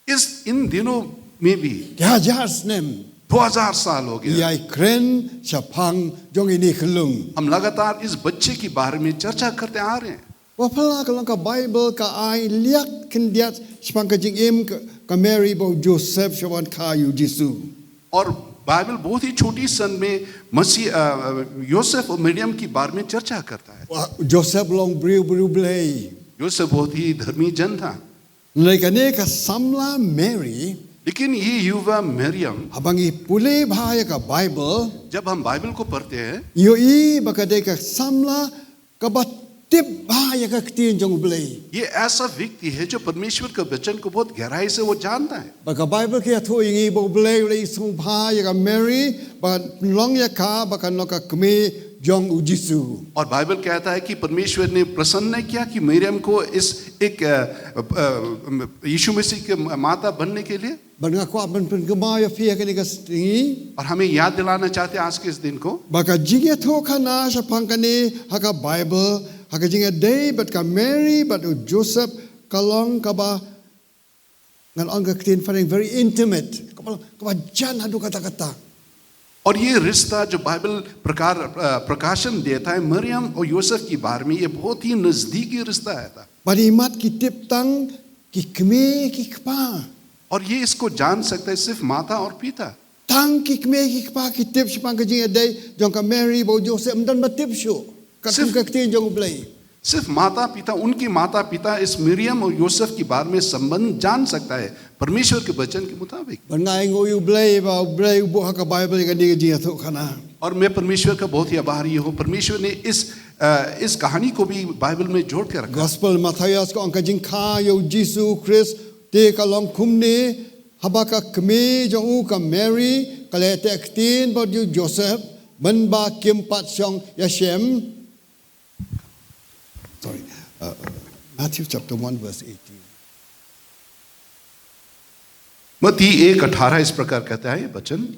इस, इन दिनों में भी, ki hajar snem, दो हज़ार साल हो गया। Ïa kren shaphang jong ine i khyllung. हम लगातार इस बच्चे के बारे में चर्चा करते आ रहे हैं। Ba phylla ka long ka Baibl ka ai liat khyndiat shaphang ka jingim ka, ka Mary bad u Joseph sha ban kha ïa u Jisu. और बाइबल बहुत ही छोटी सन में मसीह, अ, अ, योसेफ और मरियम के बारे में चर्चा करता है। Wa, Joseph long briew, briew Blei. Yosef बहुत ही धर्मी जन था। Hynrei kane ka samla Mary, लेकिन ये युवा Maryam, haba ngi pule bha ïa ka Baibl, जब हम बाइबल को पढ़ते हैं, ïohi ba ka dei ka samla kaba tip bha ïa ka ktien jong U Blei. ये ऐसा व्यक्ति है जो परमेश्वर के वचन को बहुत गहराई से वो जानता है। Bad ka Baibl ka ïathuh ïa ngi ba U Blei u la isynei bha ïa ka Mary, ba long ïa ka ba kan long ka kmie jong u Jisu. और बाइबल कहता है कि परमेश्वर ने प्रसन्न किया कि मरियम को इस एक, अ, अ, अ, यीशु मसीह के माता बनने के लिए। Bad nga kwah ban pynkynmaw ïa phi ha kane ka sngi. और हमें याद दिलाना चाहते हैं आज के इस दिन को। Ba ka jingïathuhkhana shaphang kane ha ka Baibl, ha ka jingïadei bad ka Mary bad u Joseph ka long kaba, ngan ong ka ktien phareng, very intimate. Kaba, kaba jan haduh katta katta. और ये रिश्ता जो बाइबल प्रकार, अ, प्रकाशन देता है मरियम और योसेफ के बारे में, ये बहुत ही नजदीकी रिश्ता है था। Bad imat ki tip tang ki kmie ki kpa. और ये इसको जान सकता है सिर्फ माता और पिता। Tang ki kmie ki kpa ki tip shaphang ka jingïadei jong ka Mary bad u Joseph, ym don ba tip shuh. Katkum सिर्फ, ka ktien jong U Blei. सिर्फ माता पिता, उनके माता पिता इस मरियम और योसेफ के बारे में संबंध जान सकता है परमेश्वर के वचन के मुताबिक। Bad nga ai nguh ïa U Blei ba U Blei u buh ha ka Baibl ïa kane ka jingïathuhkhana. और मैं परमेश्वर का बहुत ही आभारी हूँ, परमेश्वर ने इस, अ, इस कहानी को भी बाइबल में जोड़ के रखा। Gospel Mathaios ka ong ka jingkha ïa u Jisu Khrist te ka long kumne, haba ka kmie jong u ka Mary ka la ïateh ktien bad u Joseph, mynba kim pat shong ïashem. Sorry. Uh, uh, Matthew chapter one, verse eighteen. मत्ती एक अठारह इस प्रकार कहता है वचन।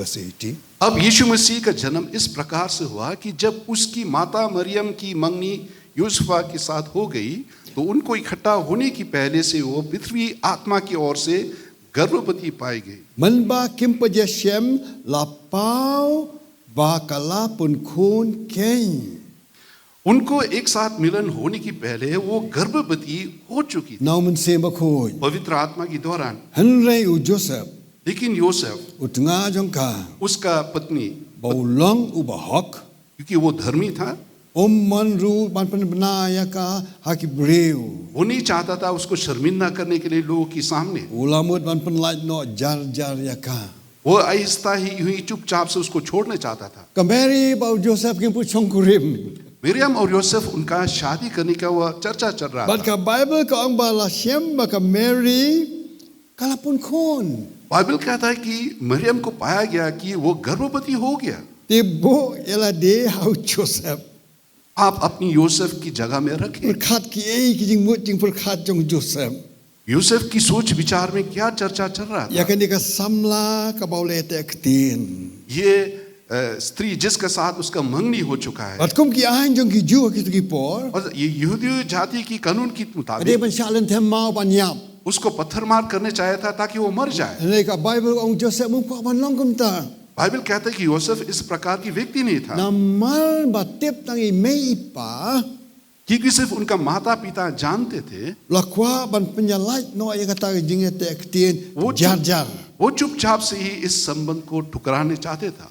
Verse eighteen. अब यीशु मसीह का जन्म इस प्रकार से हुआ कि जब उसकी माता मरियम की मंगनी यूसुफा के साथ हो गई, तो उनको इकट्ठा होने की पहले से वो पितृ आत्मा की ओर से गर्भवती पाई गई। Mynba kim pat ïashem la paw ba ka la pynkhun keiñ. उनको एक साथ मिलन होने की पहले वो गर्भवती हो चुकी थी। Na u Mynsiem Bakhuid. पवित्र आत्मा के दौरान। Hynrei u Joseph. लेकिन Yosef. U tnga jong ka. उसका पत्नी। Ba u long u bahok. क्योंकि वो धर्मी था। Um mon ruh ban pynbna ïa ka ha ki briew. वो नहीं चाहता था उसको शर्मिंदा करने के लिए लोगों के सामने। U la mut ban pynlait noh jar jar ïa ka. वो आहिस्ता ही, यूं ही चुपचाप से उसको छोड़ना चाहता था। Ka Mary bad u Joseph kim pu shongkurim. Maryam और योसेफ उनका शादी करने का वह चर्चा चल रहा था। Bad ka Baibl ka ong ba la shem ba ka Mary ka la pynkhun. Bible कहता है कि मरियम को पाया गया कि वो गर्भवती हो गया। Te buh ïa lade ha u Joseph. आप अपनी योसेफ की जगह में रखें। Pyrkhat kiei ki jingmut jingpyrkhat jong u Joseph. Yosef की सोच विचार में क्या चर्चा चल रहा था? Ïa kane ka samla kaba u la ïateh ktien. ये, अ, स्त्री जिसके साथ उसका मंगनी हो चुका है। Bad kum ki aiñ jong ki Jiw ha kito ki por. और ये यहूदी जाति की कानून के मुताबिक Ka dei ban shah lynthem maw ban ïap. उसको पत्थर मार करने चाहा था ताकि वो मर जाए। Hynrei ka Baibl ka ong u Joseph um kwah ban long kumta. Bible कहता है कि योसेफ इस प्रकार की व्यक्ति नहीं था। Namar ba tip tang i mei i pa. क्योंकि सिर्फ उनका माता पिता जानते थे। La kwah ban pynïalait noh ïa kata ka jingïateh ktien jar jar. वो चुप, वो चुपचाप से ही इस संबंध को ठुकराने चाहते था।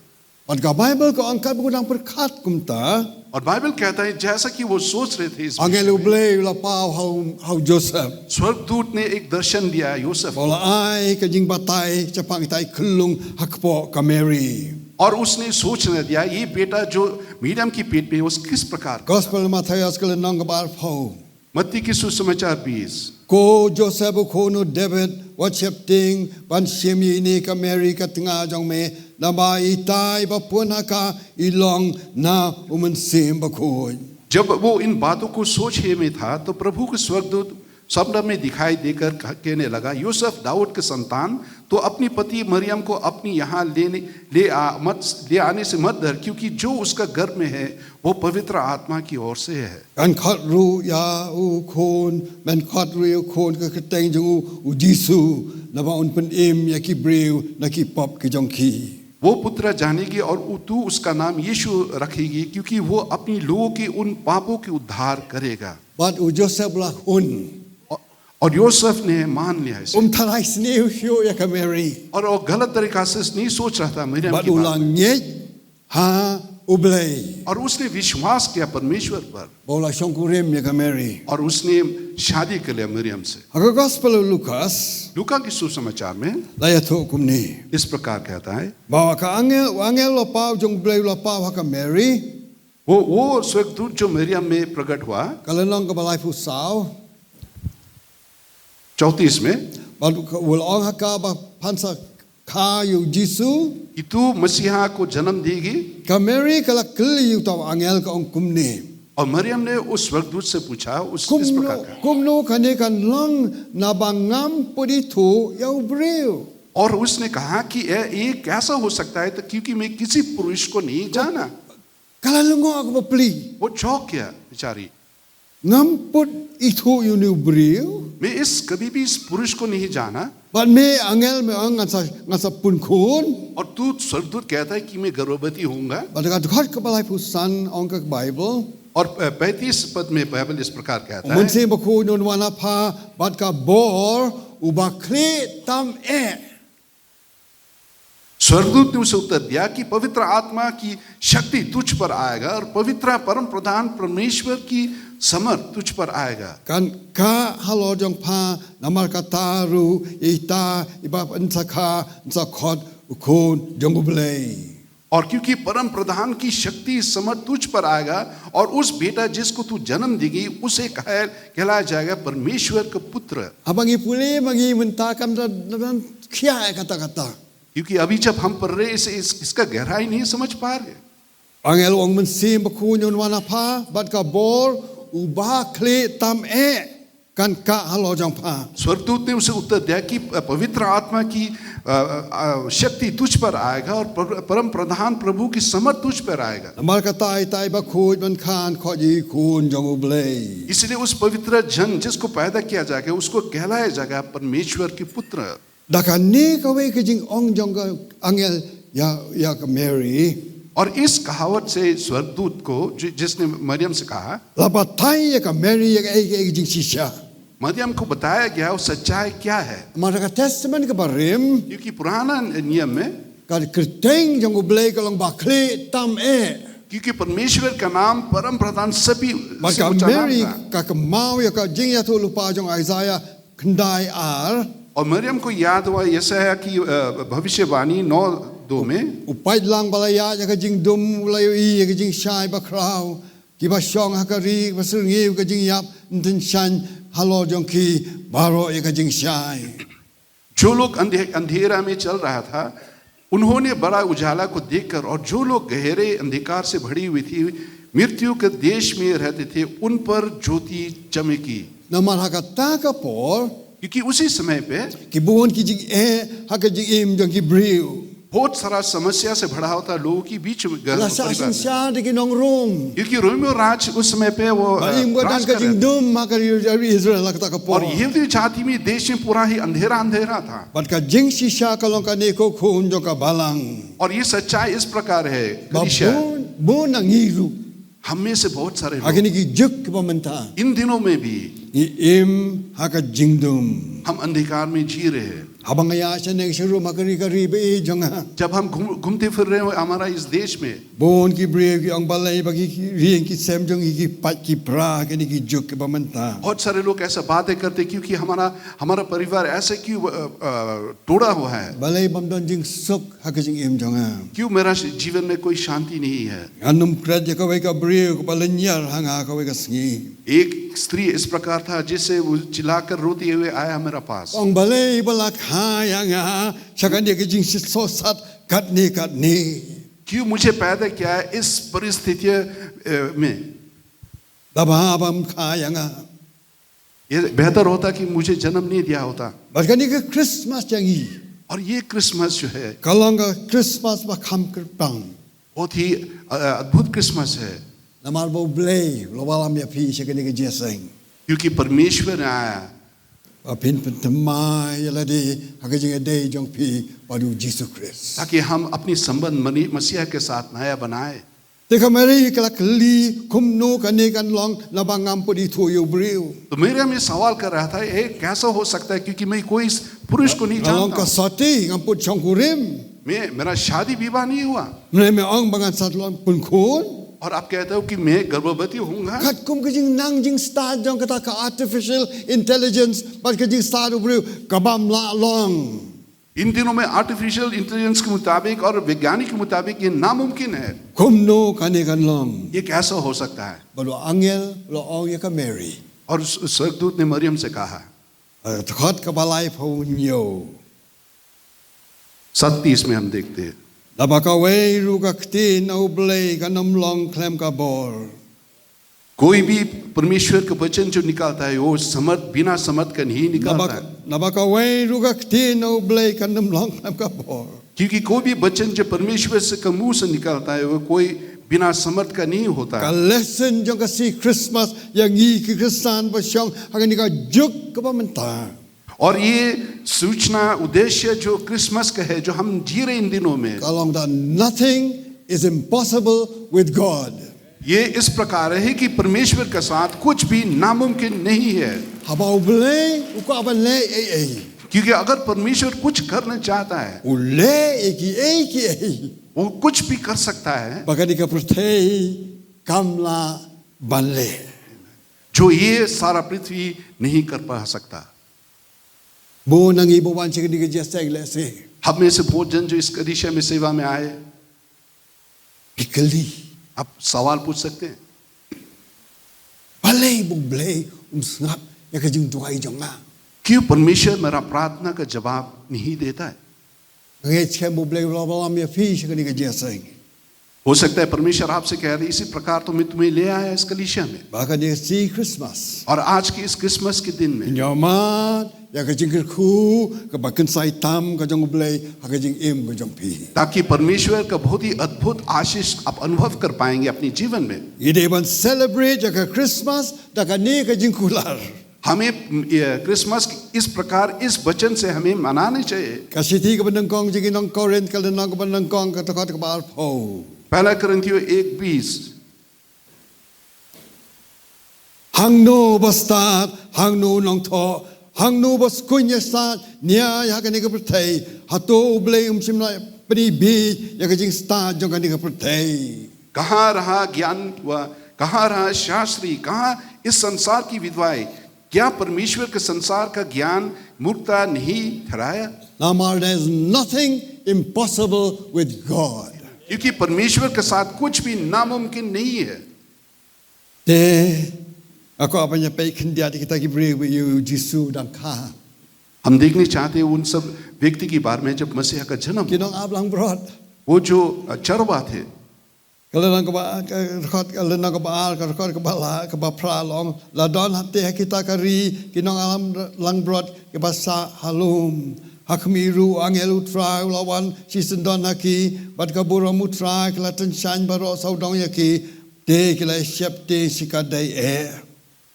Bad ka Baibl ka ong katba u dang pyrkhat kumta. और बाइबल कहता है, जैसा कि वो सोच रहे थे इस विषय में, angel u Blei u la paw ha u, ha u Joseph. स्वर्गदूत ने एक दर्शन दिया योसेफ को। Ba u la ai ka jingbatai shaphang ita i khyllung ha kpoh ka Mary. और उसने सूचना दिया, ये बेटा जो मरियम की पेट में, वो किस प्रकार का। Gospel Mathaios ka lynnong kaba arphew. Matti ki Susamacar bis. Ko Joseph u khun u David, wat sheptieng ban shim ïa ine ka Mary ka tnga jong me, namar ita iba pun ha ka i long na u Mynsiem Bakhuid. जब वो इन बातों को सोच ही में था, तो प्रभु के स्वर्गदूत स्वप्न में दिखाई देकर कह- कहने लगा, यूसुफ, दाऊद के संतान, तो अपनी पति मरियम को अपनी यहाँ लेने ले आ मत ले आने से मत डर, क्योंकि जो उसका गर्भ में है, वो पवित्र आत्मा की ओर से है। Kan khot ruh ïa u khun, men khot ruh ïa u khun ka kyrteng jong u, u Jisu, naba un pynim ïa ki briew na ki pop ki jong ki. वो पुत्र जानेगी और उ- तू उसका नाम यीशु रखेगी, क्योंकि वो अपनी लोगों के उन पापों के उद्धार करेगा। Bad u Joseph la hun. और, और योसेफ ने मान लिया इसे। Um tharai sniew shuh ïa ka Mary. और वो गलत तरीका से नहीं सोच रहा था मरियम Bad की u बात। la ngeit ha U Blei. और उसने विश्वास किया परमेश्वर पर। Ba u la shongkurim ïa ka Mary. और उसने शादी कर लिया मरियम से। Ha ka Gospel u Lukas, लूका की सुसमाचार में la ïathuh kumne. इस प्रकार कहता है, Ba ka angel, u angel u la paw jong U Blei u la paw ha ka Mary. वो वो स्वर्गदूत जो मरियम में प्रकट हुआ, Ka lynnong kaba laiphew saw. चौंतीस में, Bad u la ong ha ka ba phan sa kha ïa u Jisu. कि तू मसीहा को जन्म देगी। Ka Mary ka la kylli ïa uta u angel, ka ong kumne. और मरियम ने उस स्वर्गदूत से पूछा, उस इस प्रकार Kumno, का, kumno kane kan long naba ngam put ithuh ïa u briew. और उसने कहा कि यह ये कैसा हो सकता है, तो क्योंकि मैं किसी पुरुष को नहीं जाना। Ka la lyngngoh kaba pli. वो चौंक गया बेचारी। Ngam put ithuh ïa une u briew. मैं इस कभी भी इस पुरुष को नहीं जाना। Bad me angel me ong ngan sa, ngan sa pun khun. और तू स्वर्गदूत कहता है कि मैं गर्भवती होऊंगा। Bad ka dkhot kaba laiphew san ong ka Bible. और पैंतीस पद में बाइबल इस प्रकार U कहता है, Mynsiem Bakhuid un wan ha pha bad ka bor uba khlieh tam eh. स्वर्गदूत ने उसे उत्तर दिया कि पवित्र आत्मा की शक्ति तुझ पर आएगा और पवित्र परम प्रधान परमेश्वर की समर्थ तुझ पर आएगा। Kan kah halor jong pha namar kata ruh ita iba yn sa kha, yn sa khot u khun jong U Blei. और क्योंकि परम प्रधान की शक्ति समर्थ तुझ पर आएगा और उस बेटा जिसको तू जन्म देगी उसे कह- कहलाया जाएगा परमेश्वर का पुत्र। Haba ngi pule ma ngi mynta kam da, da, da khia eh kata kata. क्योंकि अभी जब हम पढ़ रहे हैं इसे इस, इसका गहराई नहीं समझ पा रहे। Angel ong Mynsiem Bakhuid un wan ha pha bad ka bor uba khlieh tam eh kan kah halor jong pha. स्वर्गदूत ने उसे उत्तर दिया कि पवित्र आत्मा की अ, अ, शक्ति तुझ पर आएगा और पर- परम प्रधान प्रभु की समर्थ तुझ पर आएगा। Namar kata ita iba khuid ban kha yn khot ïa i khun jong U Blei. इसलिए उस पवित्र जन जिसको पैदा किया जाएगा उसको कहलाया जाएगा परमेश्वर की पुत्र। Da kane kawei ka jingong jong ka angel ïa, ïa ka Mary. और इस कहावत से स्वर्गदूत को जि- जिसने मरियम से कहा, La batai ïa ka Mary ïa kaei kaei ka jingshisha. Maryam को बताया गया वो सच्चाई क्या है। Namar ha ka Testament kaba rim, क्योंकि पुराना नियम में, ka kyrteng jong U Blei ka long ba khlieh tam eh. क्योंकि परमेश्वर का नाम परम प्रधान सभी Bad से ka ऊंचा नाम Mary था। ka kynmaw ïa ka jingïathuhlypa jong Isaiah khyndai ar. और मरियम को याद हुआ यशायाह की अ, भविष्यवाणी नौ दो में, U paidlang ba la ïaid ïa ka jingdum u la ïohi ïa ka jingshai bakhraw. Kiba shong ha ka ri ba syrngiew ka jingïap yn tyngshaiñ halor jong ki baroh ïa ka jingshai. जो लोग अंधे अंधेरा में चल रहा था उन्होंने बड़ा उजाला को देखकर, और जो लोग गहरे अंधकार से भरी हुई थी मृत्यु के देश में रहते थे उन पर ज्योति चमकी। Namar ha kata ka por, क्योंकि उसी समय पे ki bun ki jingeh ha ka jingim jong ki briew. बहुत सारा समस्या से भरा होता लोगों के बीच में घर La परिवार sah में। synshar da ki nongrung. क्योंकि रोमियो राज उस समय पे वो अ, Ba im ka राज dang ka कर रहे थे। jingdum ha ka ri Israel ha kata ka por. और यहूदी जाति में देश में पूरा ही अंधेरा अंधेरा था। Bad ka jingshisha ka long kane ko khun jong ka balang. और ये सच्चाई इस प्रकार है, Ba कलीसिया, bun, bun na ngi ruh. हम में से बहुत सारे Ha लोग kine ki juk kiba mynta. इन दिनों में भी Ngi im ha ka jingdum. हम अंधकार में जी रहे हैं। Haba nga ïaid sha neng sha ruh ha ka ri ka ri ba ïeit jong nga. जब हम घूम- घूमते फिर रहे हो हमारा इस देश में, Bun ki briew ki ong balei ba ki, ki ri ki sem jong ngi ki pait ki pra ha kine ki juk kiba mynta. बहुत सारे लोग ऐसा बातें करते क्योंकि हमारा हमारा परिवार ऐसे क्यों अ, अ, टूटा हुआ है, Balei bym don jingsuk ha ka jingim jong nga. क्यों मेरा श- जीवन में कोई शांति नहीं है। Ngan ym klet ïa kawei ka briew kaba lynñiar ha nga ha kawei ka sngi. एक स्त्री इस प्रकार था, जिससे वो चिल्लाकर रोते हुए आया मेरा पास। Ong balei ba la kha ïa nga sha kane ka jingshisha sat katne katne. क्यों मुझे पैदा किया है इस परिस्थिति, अ, में? Laba bym kha ïa nga. ये बेहतर होता कि मुझे जन्म नहीं दिया होता। Bad kane ka Christmas jong ngi, और ये क्रिसमस जो है, ka long ka Christmas ba kham kyrpang. बहुत ही, अ, अद्भुत क्रिसमस है। Namar ba U Blei u la wallam ïa phi sha kane ka jingïaseng, क्योंकि परमेश्वर ने आया ba phin pynthymmai ïa lade ha ka jingïadei jong phi bad U Jisu Khrist. ताकि हम अपनी संबंध मनी-, मसीहा के साथ नया बनाए। Te ka Mary ka la kylli, kumno kane kan long, naba ngam pat ithuh ïa u briew. तो मरियम ये सवाल कर रहा था, ये कैसा हो सकता है, क्योंकि मैं कोई इस पुरुष को नहीं Ka long जानता ka हूँ। sati, ngam pat shongkurim. मैं, मेरा शादी विवाह नहीं हुआ। Mynne me ong ba ngan sa long pynkhuid. और आप कहते हो कि मैं गर्भवती होऊंगा। Katkum ka jingnang jingstad jong kata ka artificial intelligence bad ka jingstad u briew, ka bym lah long. इन दिनों में आर्टिफिशियल इंटेलिजेंस के मुताबिक और वैज्ञानिक के मुताबिक ये नामुमकिन है। Kumno kane kan long? ये कैसा हो सकता है? Bad u angel u la ong ïa ka Mary. और उस, उस स्वर्गदूत ने मरियम से कहा, Dkhot kaba laiphew hynñiew. सत्तीस में हम देखते हैं, Naba kawei ruh ka ktien na U Blei kan ym long khlem ka bor. कोई भी परमेश्वर का वचन जो निकलता है, वो समर्थ, बिना समर्थ का नहीं निकलता Naba, है। naba kawei ruh ka ktien na U Blei kan ym long khlem ka bor. क्योंकि कोई भी वचन जो परमेश्वर से, का मुंह से निकलता है, वो कोई बिना समर्थ का नहीं होता Ka है। lesson jong ka sngi Christmas ïa ngi ki Khristan ba shong ha kane ka juk kaba mynta. और ये सूचना उद्देश्य जो क्रिसमस का है, जो हम जी रहे इन दिनों में, Ka long da nothing is impossible with God. ये इस प्रकार है कि परमेश्वर के साथ कुछ भी नामुमकिन नहीं है। Haba U Blei u kwah ban leh ei ei, क्योंकि अगर परमेश्वर कुछ करना चाहता है, u leh ïa kiei kiei. वो कुछ भी कर सकता है, Ba kane ka pyrthei kam lah ban leh. जो ये सारा पृथ्वी नहीं कर पा सकता। Bun na ngi ba wan sha kane ka jingïaseng lehse हम में से बहुत जन जो इस कलीसिया में सेवा में आए, ki kylli, आप सवाल पूछ सकते हैं, balei ba U Blei um sngap ïa ka jingduwai jong nga? क्यों परमेश्वर मेरा प्रार्थना का जवाब नहीं देता है? Nga ngeit skhem ba U Blei u la wallam ïa phi sha kane ka jingïaseng. हो सकता है परमेश्वर आपसे कह रहे, इसी प्रकार तो मैं तुम्हें ले आया इस कलीसिया में। Ba kane ka sngi Christmas, और आज के इस क्रिसमस के दिन में ïohmad ïa ka jingkyrkhu kaba kynsai tam ka jong U Blei ha ka jingim ka jong phi. ताकि परमेश्वर का बहुत ही अद्भुत आशीष आप अनुभव कर पाएंगे अपने जीवन में। Ngi dei ban celebrate ïa ka Christmas da kane ka jingkular. हमें, ये, क्रिसमस इस प्रकार, इस वचन से हमें मनानी चाहिए। Ka shithi kaba nyngkong jong ki nong Korinth, ka lynnong kaba nyngkong, ka dkhot kaba arphew. पहला कुरिन्थियों एक बीस। Hangno ba stad, hangno nongthoh, hangno ba skun ïa stad, nia ïa kane ka pyrthei, hato U Blei um shym la pynbieit ïa ka jingstad jong kane ka pyrthei? कहाँ रहा ज्ञान व कहाँ रहा शास्त्री, कहाँ इस संसार की विद्वाएं? क्या परमेश्वर के संसार का ज्ञान मूर्खता नहीं ठहराया? Namar there is nothing impossible with God. क्योंकि परमेश्वर के साथ कुछ भी नामुमकिन नहीं है। Te nga kwah ban ïa peit khyndiat ïa kita ki briew ba ïa U Jisu u dang kha. हम देखने चाहते हैं उन सब व्यक्ति के बारे में जब मसीह का जन्म, Ki nong ap langbrot. वो जो, अ, चरवाह थे, Ka lynnong kaba, ka dkhot, ka lynnong kaba ar, ka dkhot kaba la, kaba phra la ong, la don hangta ha kita ka ri ki nong ap langbrot kiba sah ha lum. Ha khmih ruh u angel U Trai u la wan shisyndon ha ki, bad ka burom U Trai ka la tyngshaiñ baroh sawdong ïa ki, te ki la sheptieng shikatdei eh.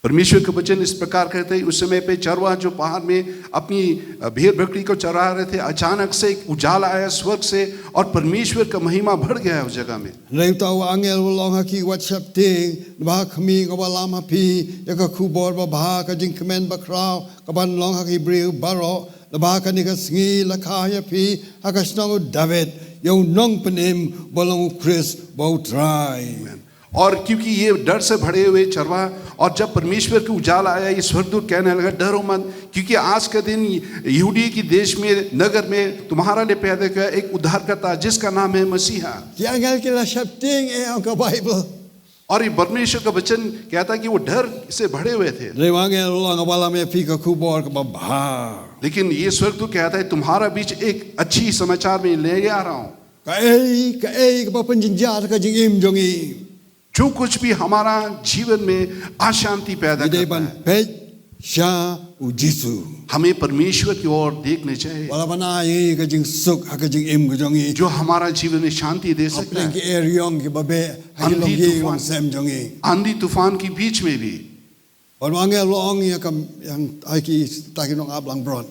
परमेश्वर का वचन इस प्रकार कहते हैं, उस समय पे चरवाह जो पहाड़ में अपनी, अ, भेड़ बकरी को चरा रहे थे, अचानक से एक उजाला आया स्वर्ग से और परमेश्वर का महिमा बढ़ गया उस जगह में। Hynrei uta u angel u la ong ha ki, wat sheptieng, naba ha khmih nga wallam ha phi ïa ka khubor babha ka jingkmen bakhraw kaban long ha ki briew baroh, naba ha kane ka sngi la kha ïa phi ha ka shnong u Dabid ïa u nongpynim ba long U Khrist ba U Trai. और क्योंकि ये डर से भरे हुए चरवाह, और जब परमेश्वर का उजाला आया, ये स्वर्गदूत कहने लगा, "डरो मत, क्योंकि आज के दिन यहूदी के देश में, नगर में तुम्हारा लिए पैदा किया एक उद्धारकर्ता, जिसका नाम है मसीहा।" Ki angel ki la sheptieng eh, ong ka Baibl. और ये परमेश्वर का वचन कहता है कि वो डर से भरे हुए थे। Dei ba nga la ong ba la me phi ka khubor kaba bha. लेकिन ये स्वर्गदूत कहता है, तुम्हारा बीच एक अच्छी समाचार मैं लेके आ रहा हूँ। Kaei kaei kaba pynjynjar ka jingim jong ngi, जो कुछ भी हमारा जीवन में अशांति पैदा करता है, ngi dei ban peit sha u Jisu. हमें परमेश्वर की ओर देखने चाहिए। Ba la ban ai ïa ngi ka jingsuk ha ka jingim ka jong ngi. जो हमारा जीवन में शांति दे सकता है। Hapdeng ki eriong kiba beh ha ki longi longsem jong ngi. आंधी तूफान के बीच में भी। Bad u angel u la ong ïa ka, ïa kita ki nongap langbrot.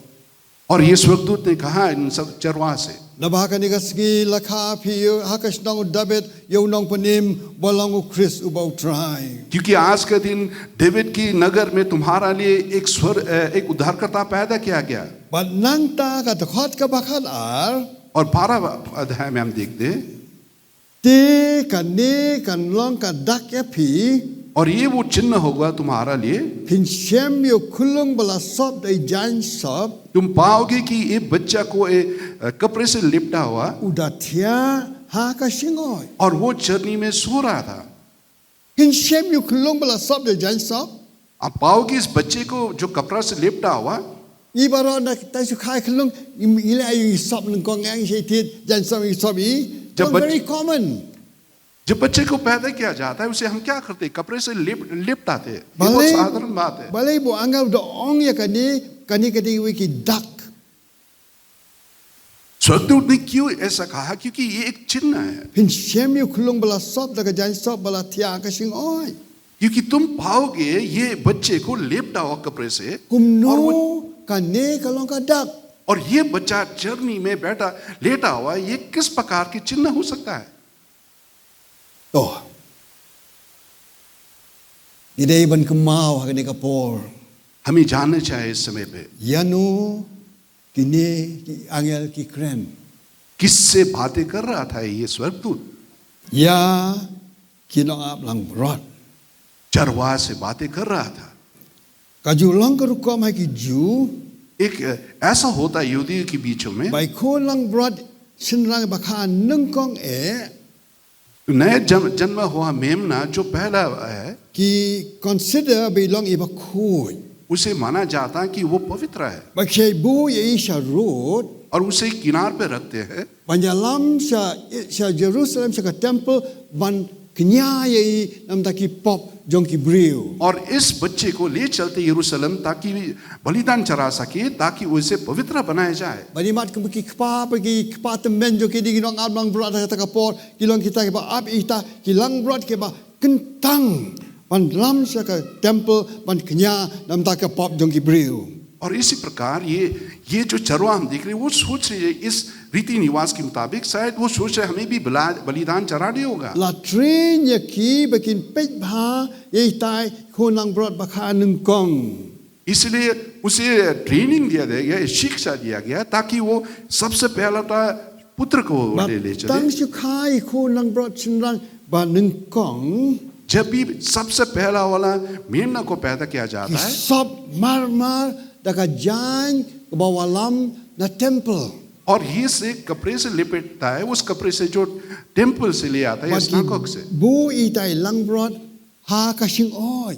और ये स्वर्गदूत ने कहा इन सब चरवाह से। Naba ha kane ka sngi la kha phi ha ka shnong u Dabid ïa u Nongpynim ba long u Khrist uba U Trai. क्योंकि आज का दिन डेविड की नगर में तुम्हारा लिए एक स्वर, अ, एक उद्धारकर्ता पैदा किया गया। Bad nangta ka dkhot kaba khatar. और बारह अध्याय में हम देखते हैं। Te kane kan long ka dak ïa phi. और ये वो चिन्ह होगा तुम्हारा लिए। Phin shem ïa u khyllung ba la sop da i jaiñ sop. तुम पाओगे कि ये बच्चा को एक, अ, कपड़े से लिपटा हुआ। U da thiah ha ka shyngoi. और वो चरनी में सो रहा था। Phin shem ïa u khyllung ba la sop da i jaiñ sop. आप पाओगे इस बच्चे को जो कपड़ा से लिपटा हुआ। Ngi baroh ngi tang shu kha ïa u khyllung, ngi, ngi leh ïa u sop nyngkong, ngi shait thied jaiñ sop, ngi sop i. जब बच- Very common. जब बच्चे को पैदा किया जाता है, उसे हम क्या करते हैं? कपड़े से लिप, लिपटाते हैं। ये बहुत साधारण बात है। Balei, balei ba u angel u da ong ïa kane, kane ka dei kawei ki dak. स्वर्गदूत ने क्यों ऐसा कहा? क्योंकि ये एक चिन्ह है। Phin shem ïa u khyllung ba la sop da ka jaiñ sop ba la thiah ha ka shyngoi. क्योंकि तुम पाओगे ये बच्चे को लेपटा हुआ कपड़े से। Kumno, और वो, kane ka long ka dak. और ये बच्चा चरनी में बैठा, लेटा हुआ, ये किस प्रकार के चिन्ह हो सकता है? To, ngi dei ban kynmaw ha kane ka por. हमें जानना चाहिए इस समय पे। Ïano kine ki angel ki kren? किससे बातें कर रहा था ये स्वर्गदूत? Ïa ki nongap langbrot. चरवाह से बातें कर रहा था। Ka ju long ka rukom ha ki Jiw. एक, अ, ऐसा होता है यहूदियों के बीचों में। Ba i khun langbrot shynrang ba kha nyngkong eh. नया जन्म, जन्मा हुआ मेमना जो पहला है। Ki consider ba i long iba khuid. उसे माना जाता है कि वो पवित्र है। Ba ki buh ïa i sha rud. और उसे किनार पे रखते हैं। Ban ïalam sha, sha Jerusalem, sha ka temple, ban kñia ïa i namar ki pop jong ki briew. और इस बच्चे को ले चलते यरूशलेम ताकि बलिदान चढ़ा सके, ताकि उसे पवित्र बनाया जाए। Ban ïa mad kum ki kpa, ba ki kpa tymmen jong ki dei ki nongap langbrot ha kata ka por, ki long kita kiba ap ïa kita ki langbrot kiba kyntang ban lam sha ka temple ban kñia namar ka pop jong ki briew. और इसी प्रकार ये, ये जो चरवाह हम देख रहे हैं, वो सोच रहे हैं इस रीति रिवाज के मुताबिक, शायद वो सोच रहे हैं, हमें भी बला-, बलिदान चढ़ाने होगा। La train ïa ki ba kin peit bha ïa itai khun langbrot ba kha nyngkong. इसलिए उसे ट्रेनिंग दिया गया, शिक्षा दिया गया, ताकि वो सबसे पहला था पुत्र को ले, ले चले। Tang shu kha i khun langbrot shynrang ba nyngkong. जब भी सबसे पहला वाला मेमना को पैदा किया जाता है, ki sop marmar da ka jaiñ kaba wallam na temple. और ये से कपड़े से लिपटता है, उस कपड़े से जो टेम्पल से ले आता है, या सिनागोग से। Ba ki buh itai langbrot ha ka shyngoi.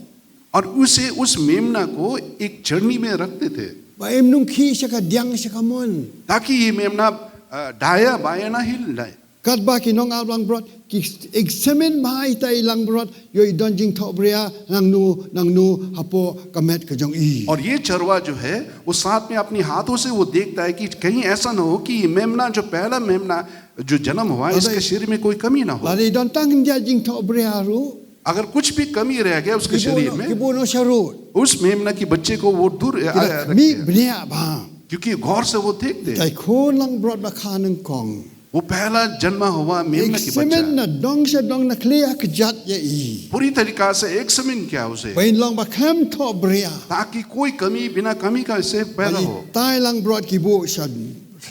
और उसे, उस मेमना को एक चरनी में रखते थे। Ba im nongkhih sha ka diang sha ka mon. ताकि ये मेमना, अ, दाया बाया ना हिल जाए। Katba ki nongap langbrot ki examine bha itai langbrot, ïoh i don jingthohbria nangno nangno hapoh ka met ka jong i. और ये चरवाहा जो है, वो साथ में अपने हाथों से वो देखता है कि कहीं ऐसा ना हो कि ये मेमना, जो पहला मेमना जो जन्म हुआ है, इसके शरीर में कोई कमी ना हो। Lada i don tang khyndiat jingthohbria ruh, अगर कुछ भी कमी रह गया उसके शरीर में, ki buh noh sha rud. उस मेमना की बच्चे को वो दूर, अ, रखते हैं। Ki da khmih bniah bha. क्योंकि गौर से वो देखते हैं। Itai khun langbrot ba kha nyngkong. वो पहला जन्मा हुआ मेमना की बच्चा। Examine na dong sha dong, na khlieh ha kjat ïa i. पूरी तरीका से एक्जामिन किया उसे। Ba in long ba khlem thohbria. ताकि कोई कमी, बिना कमी का इसे पैदा हो। Ba itai langbrot ki buh sha,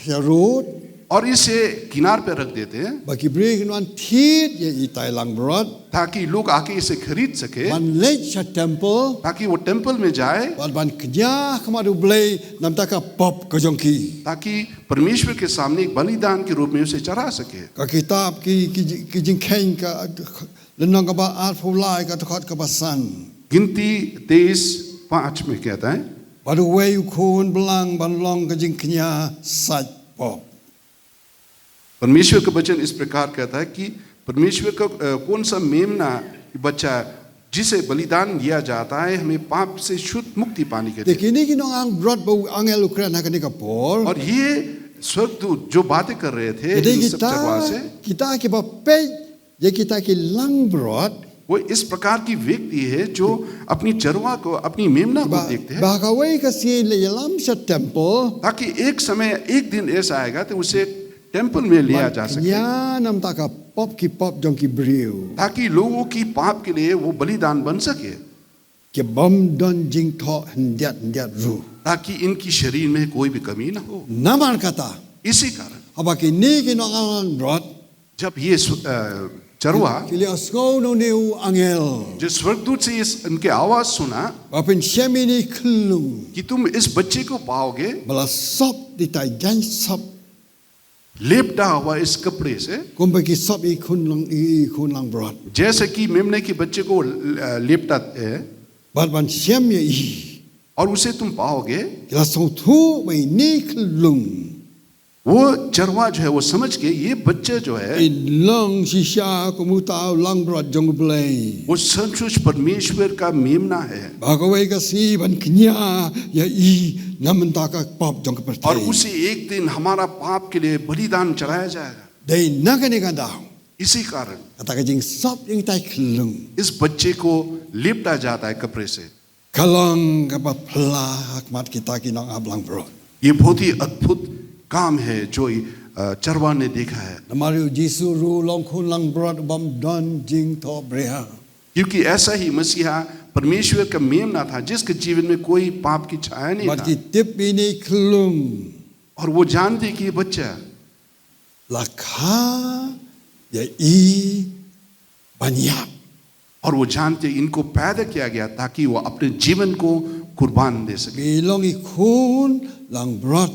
sha rud. और इसे किनार पे रख देते हैं। Ba ki briew kin wan thied ïa itai langbrot. ताकि लोग आके इसे खरीद सके। Ban leit sha temple. ताकि वो टेम्पल में जाए। Bad ban kñia ha khmat U Blei namar ka pop ka jong ki. ताकि परमेश्वर के सामने एक बलिदान के रूप में उसे चढ़ा सके। Ka kitab ki, ki, ki jingkheiñ ka, Lynnong kaba arphew lai ka dkhot kaba san. गिनती तेईस पाँच में कहता है, Bad uwei u khun blang ban long ka jingkñia sait pop. परमेश्वर का वचन इस प्रकार कहता है कि परमेश्वर का, अ, कौन सा मेमना बच्चा जिसे बलिदान दिया जाता है, हमें पाप से शुद्ध मुक्ति पाने के Te लिए। Kine ki nongangbrot ba u angel u kren ha kane ka por. और ये स्वर्गदूत जो बातें कर रहे थे, Ki dei इन सब kita, चरवाहा से, kita kiba peit ïa kita ki langbrot, वो इस प्रकार की व्यक्ति है जो अपनी चरवाहा को, अपनी मेमना को ba, देखते हैं, ba ha kawei ka sngi la ïalam sha temple, ताकि एक समय, एक दिन ऐसा आएगा तो उसे टेम्पल में लिया जा सके, ban kñia namar ka pop ki pop jong ki briew, ताकि लोगों की पाप के लिए वो बलिदान बन सके, ki bym don jingthoh khyndiat khyndiat ruh. ताकि इनकी शरीर में कोई भी कमी ना हो। Namar kata, इसी कारण, haba kine ki nongangbrot, जब ये सु-, अ, चरवाहा, ki la ïohsngew na une u angel, जो स्वर्गदूत से इस, इनके आवाज सुना, ba phin shem ïa ine i khyllung, कि तुम इस बच्चे को पाओगे, ba la sop da itai i jaiñ sop, लेपटा हुआ इस कपड़े से, kumba ki sop ïa i khun lang, i, i khun langbrot, जैसे कि मेमने के बच्चे को, अ, लेपटाते हैं, bad ban shem ïa i, और उसे तुम पाओगे। Ki la sngewthuh ba ine i khyllung, वो चरवाहा जो है, वो समझ के ये बच्चा जो है, in long shisha kum uta u langbrot jong U Blei, वो सचमुच परमेश्वर का मेमना है। Ba ha kawei ka sngi ban kñia ïa i na ka bynta ka pop jong ka pyrthei. और उसी एक दिन हमारा पाप के लिए बलिदान चढ़ाया जाएगा। Dei na kane ka daw, इसी कारण, kata ka jingsop ïa itai i khyllung, इस बच्चे को लिपटा जाता है कपड़े से। Ka long kaba phylla ha khmat kita ki nongap langbrot. ये बहुत ही अद्भुत काम है जो, अ, चरवाहा ने देखा है। Namar u Jisu ruh u long khun langbrot u bym don jingthohbria. क्योंकि ऐसा ही मसीहा परमेश्वर का मेमना था, जिसके जीवन में कोई पाप की छाया नहीं था। Bad ki tip ïa ine i khyllung, और वो जानते कि ये बच्चा, la kha ïa i ban ïap, और वो जानते इनको पैदा किया गया ताकि वो अपने जीवन को कुर्बान दे सके। Ba i long i khun langbrot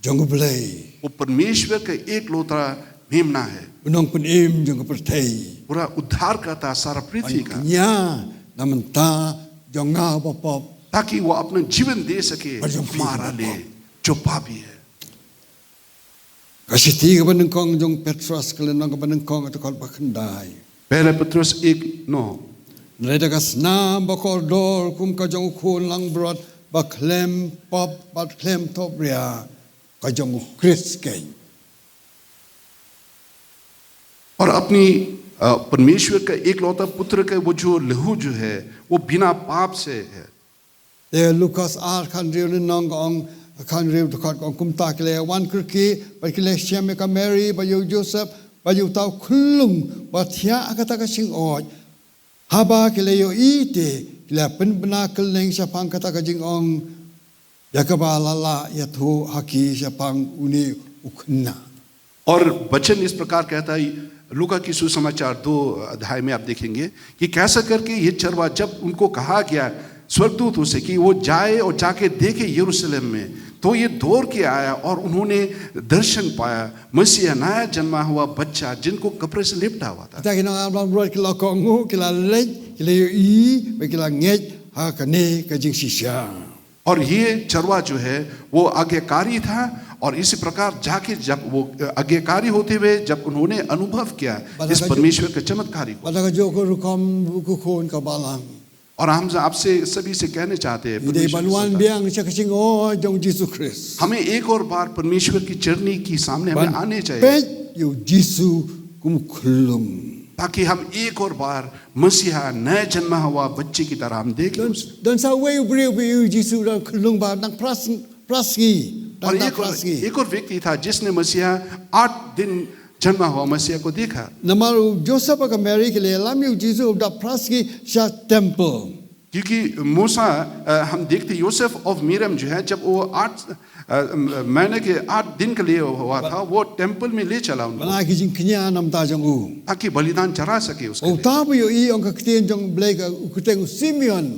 jong U Blei, वो परमेश्वर का एकलौता मेमना है, u nongpynim jong ka pyrthei, पूरा उद्धारकर्ता सारा पृथ्वी का, ban kñia na ka bynta jong nga uba pop, ताकि वो अपना जीवन दे सके, bad jong phi, हमारा लिए जो पापी है। Ka shithi kaba nyngkong jong u Petros, ka lynnong kaba nyngkong, ka dkhot ba khyndai. पहला पतरस एक नौ। Nalor da ka snam ba kordor kum ka jong u khun langbrot ba khlem pop bad khlem thohbria, ka jong u Khrist keiñ. और अपनी, अ, परमेश्वर का एकलौता पुत्र का वो जो लहू जो है, वो बिना पाप से है। Te Lukas ar khathynriew lynnong ka ong, khathynriew dkhot ka ong kumta, ki la wan kyrkieh bad ki la shem ïa ka Mari bad ïa u Joseph bad ïa uta u khyllung ba thiah ha kata ka shyngkong. Haba ki la ïohi te, ki la pynbna kylleng shaphang kata ka jingong ïa kaba la lah ïathuh ha ki shaphang une u khynnah. और वचन इस प्रकार कहता है, लूका की सुसमाचार दो अध्याय में आप देखेंगे कि कैसा करके ये चरवाहा, जब उनको कहा गया स्वर्गदूतों से कि वो जाए और जाके देखे यरूशलेम में, तो ये दौड़ के आया और उन्होंने दर्शन पाया, मसीहा, नया जन्मा हुआ बच्चा, जिनको कपड़े से लिपटा हुआ था। Kita ki nongap langbrot ki la kohnguh, ki la leit, ki la ïohi bad ki la ngeit ha kane ka jingshisha. और ये चरवाहा जो है, वो आज्ञाकारी था, और इसी प्रकार जाके जब वो, अ, आज्ञाकारी होते हुए जब उन्होंने अनुभव किया इस परमेश्वर के चमत्कारी को, bad da kajuh ka rukom ruh ka khun ka balang, और हम आपसे सभी से कहना चाहते हैं, ngi dei ban wan biang sha ka jingong jong u Jisu Khrist. हमें एक और बार परमेश्वर की चरणी की सामने हमें आने चाहिए, ban peit ïa u Jisu kum u khyllung, ताकि हम एक और बार मसीहा नया जन्मा हुआ बच्चे की तरह हम देखें उसे। Don sa uwei u briew ba ïohi ïa u Jisu u dang khyllung bad dang phra sngi, phra sngi, dang, और dang एक और, phra sngi. एक और व्यक्ति था जिसने मसीहा आठ दिन जन्मा हुआ मसीहा को देखा। Namar u Joseph bad ka Mari ki la ïalam ïa u Jisu u dap phra sngi sha temple. क्योंकि मूसा, अ, हम देखते योसेफ और मरियम जो है, जब वो आठ, अ, म-, महीने के आठ दिन के लिए हुआ था, वो टेम्पल में ले चला उनको, ban ai ka jingkñia namar jong u, ताकि बलिदान चढ़ा सके उसके लिए। Uta ba ïohi, ong ka ktien jong U Blei, ka, u kyrteng u Simeon.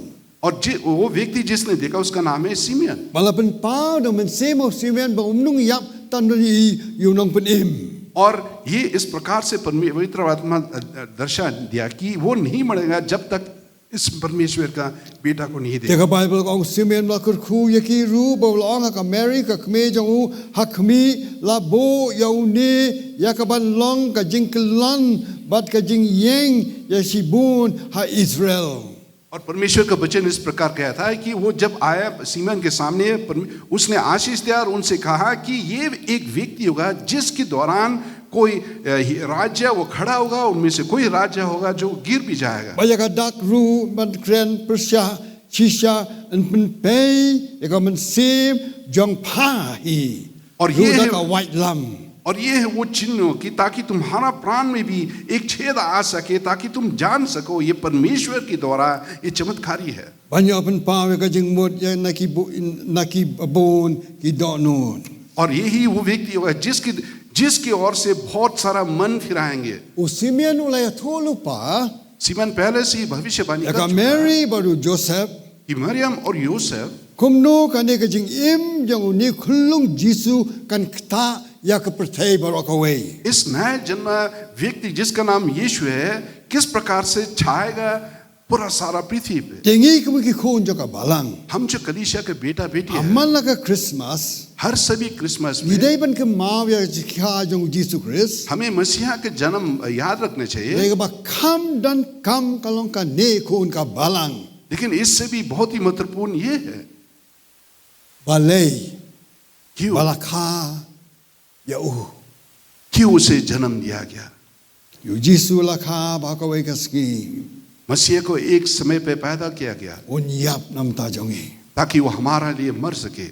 और जि-, वो व्यक्ति जिसने देखा, उसका नाम है simian. Ba la pynpaw da u Mynsiem u Simeon ba um nang ïap tang don ïa u nongpynim. और ये इस प्रकार से परमे-, पवित्र आत्मा, अ, अ, दर्शन दिया कि वो नहीं मरेगा जब तक इस परमेश्वर का बेटा को नहीं देगा। Te ka Baibl ka ong, Simeon u la kyrkhu ïa ki ruh bad u la ong ha ka Mary ka kmie jong u, ha khmih, la buh ïa une ïa kaban long ka jingkyllon bad ka jingïeng ïa shibun ha Israel. और परमेश्वर का वचन इस प्रकार कहता है कि वो जब आया सिमोन के सामने, परमे-, उसने आशीष दिया और उनसे कहा कि ये एक व्यक्ति होगा जिसके दौरान कोई, अ, ही-, राज्य वो खड़ा होगा, उनमें से कोई राज्य होगा जो गिर भी जाएगा। Bad ïa ka dak ruh ban kren pyrshah shisha, yn pynpei ïa ka mynsiem jong pha hi. और ये ruh da है, ka waitlam. और ये है वो चिन्ह कि ताकि तुम्हारा प्राण में भी एक छेद आ सके, ताकि तुम जान सको ये परमेश्वर के द्वारा ये चमत्कारी है। Ban ïoh pynpaw ïa ka jingmut ïa na ki bu-, na ki bun ki dohnud. और यही वो व्यक्ति होगा जिसकी, जिसकी ओर से बहुत सारा मन फिराएंगे। U Simeon u la ïathuh lypa Simeon पहले से ही भविष्यवाणी ïa कर ka चुका है Mary bad u Joseph, कि मरियम और Yusuf kumno kane ka jingim jong une u khyllung Jisu kan ktah ïa ka pyrthei baroh kawei. इस नया जन्मा व्यक्ति जिसका नाम यीशु है, किस प्रकार से छाएगा पूरा सारा पृथ्वी पे। Te ngi kum ki khun jong ka balang, हम जो कलीसिया के बेटा बेटी हैं, man la ka Christmas, हर सभी क्रिसमस ngi में, dei ban kynmaw ïa ka jingkha jong u Jisu Khrist. हमें मसीहा के जन्म याद रखना चाहिए। Hynrei kaba kham donkam ka long kane, khun ka balang. लेकिन इससे भी बहुत ही महत्वपूर्ण ये है balei, क्यों? Ba la kha ïa u. क्यों उसे जन्म दिया गया? Ïa u Jisu la kha ba ha kawei ka sngi. मसीह को एक समय पे पैदा किया गया। Un ïap na ka bynta jong ngi. ताकि वो हमारे लिए मर सके।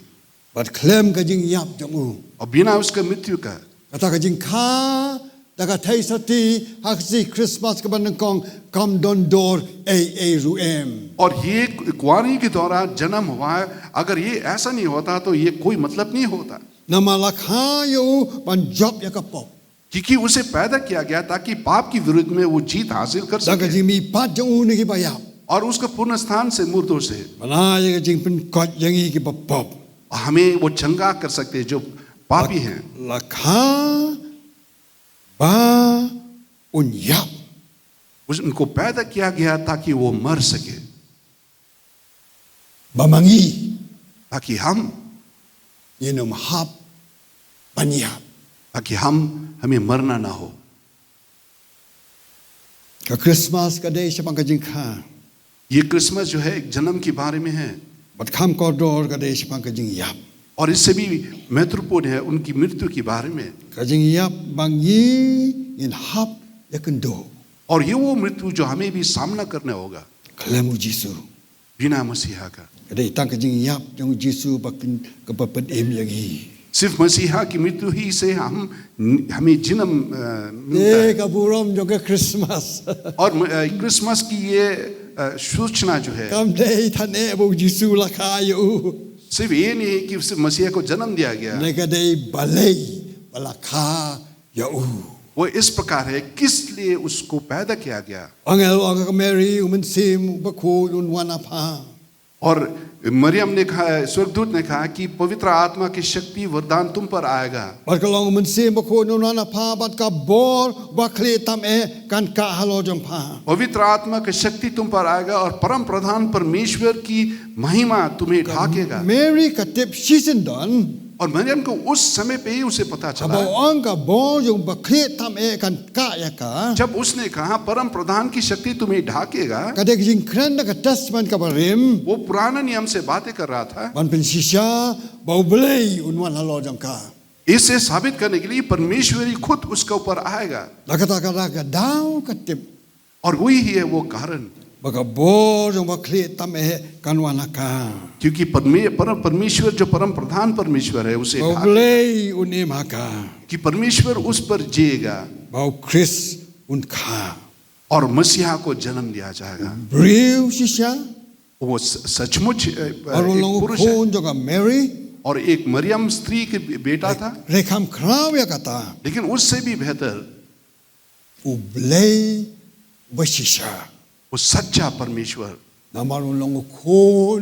Bad khlem ka jingïap jong u, और बिना उसका मृत्यु का, kata ka jingkha da ka theisotti ha ka sngi Christmas kaba nyngkong kam don dor ei ei ruh em. और ये कुंवारी के द्वारा जन्म हुआ है, अगर ये ऐसा नहीं होता तो ये कोई मतलब नहीं होता। Namar la kha ïa u ban jop ïa ka pop. क्योंकि उसे पैदा किया गया ताकि पाप के विरुद्ध में वो जीत हासिल कर सके। Da ka jingmihpat jong u na kiba ïap. और उसका पुनरुत्थान से मुर्दों से। Ban ai ïa ka jingpynkhuid ïa ngi kiba pop. हमें वो चंगा कर सकते हैं जो पापी हैं। La kha ba un ïap. उस-, उनको पैदा किया गया ताकि वो मर सके। Ba ma ngi, ताकि हम, ngin ym hap ban ïap. ताकि हम, हमें मरना ना हो। Ka Christmas ka dei shaphang ka jingkha। ये क्रिसमस जो है, एक जन्म के बारे में है। Bad kham kordor ka dei shaphang ka jingïap। और इससे भी महत्वपूर्ण है उनकी मृत्यु के बारे में। Ka jingïap ba ngi ngin hap ïakynduh। और ये वो मृत्यु जो हमें भी सामना करना होगा। Khlem u Jisu। बिना मसीहा का। Ka dei tang ka jingïap jong u Jisu ba kin, kaba pynim ïa ngi। सिर्फ मसीहा की मृत्यु ही से हम, हमें जन्म, अ, मिलता है। Te ka burom jong ka Christmas। और म-, अ, क्रिसमस की ये, अ, सूचना जो है। Kam dei tang eh ba u Jisu la kha ïa u। सिर्फ ये नहीं है कि सिर्फ मसीहा को जन्म दिया गया। Hynrei ka dei balei ba la kha ïa u। वो इस प्रकार है, किस लिए उसको पैदा किया गया। Angel u ong ha ka Mary, U Mynsiem Bakhuid un wan ha pha। और मरियम ने कहा, स्वर्गदूत ने कहा कि पवित्र आत्मा की शक्ति वरदान तुम पर आएगा। Bad ka long, U Mynsiem Bakhuid un wan ha pha, bad ka bor ba khlieh tam eh kan kah halor jong pha। पवित्र आत्मा की शक्ति तुम पर आएगा और परम प्रधान परमेश्वर की महिमा तुम्हें ढाकेगा। Mary ka tip shisyndon। और मरियम को उस समय पे ही उसे पता चला। Haba u ong ka bor jong u ba khlieh tam eh kan kah ïa ka। जब उसने कहा, "परम प्रधान की शक्ति तुम्हें ढाकेगा," Ka dei ka jingkren da ka Testament kaba rim। वो पुराना नियम से बातें कर रहा था। Ban pynshisha ba U Blei un wan halor jong ka। इसे साबित करने के लिए परमेश्वर ही खुद उसके ऊपर आएगा। Da kata ka, da ka daw ka tip। और वही है वो कारण। Ba ka bor jong u ba khlieh tam eh kan wan ha ka। क्योंकि परमे-, परम, परमेश्वर जो परम प्रधान परमेश्वर है, उसे ढाक-, Ba U Blei un im ha ka। कि परमेश्वर उस पर जिएगा। Ba u Khrist un kha। और मसीहा को जन्म दिया जाएगा। Briew shisha। वो स-, सचमुच, अ, अ, Bad u एक long u पुरुष है। Khun jong ka Mary। और एक मरियम स्त्री के बे-, बेटा था। Hynrei kham khraw ïa kata। लेकिन उससे भी बेहतर। U Blei ba shisha। वो सच्चा परमेश्वर। Namar u long u Khun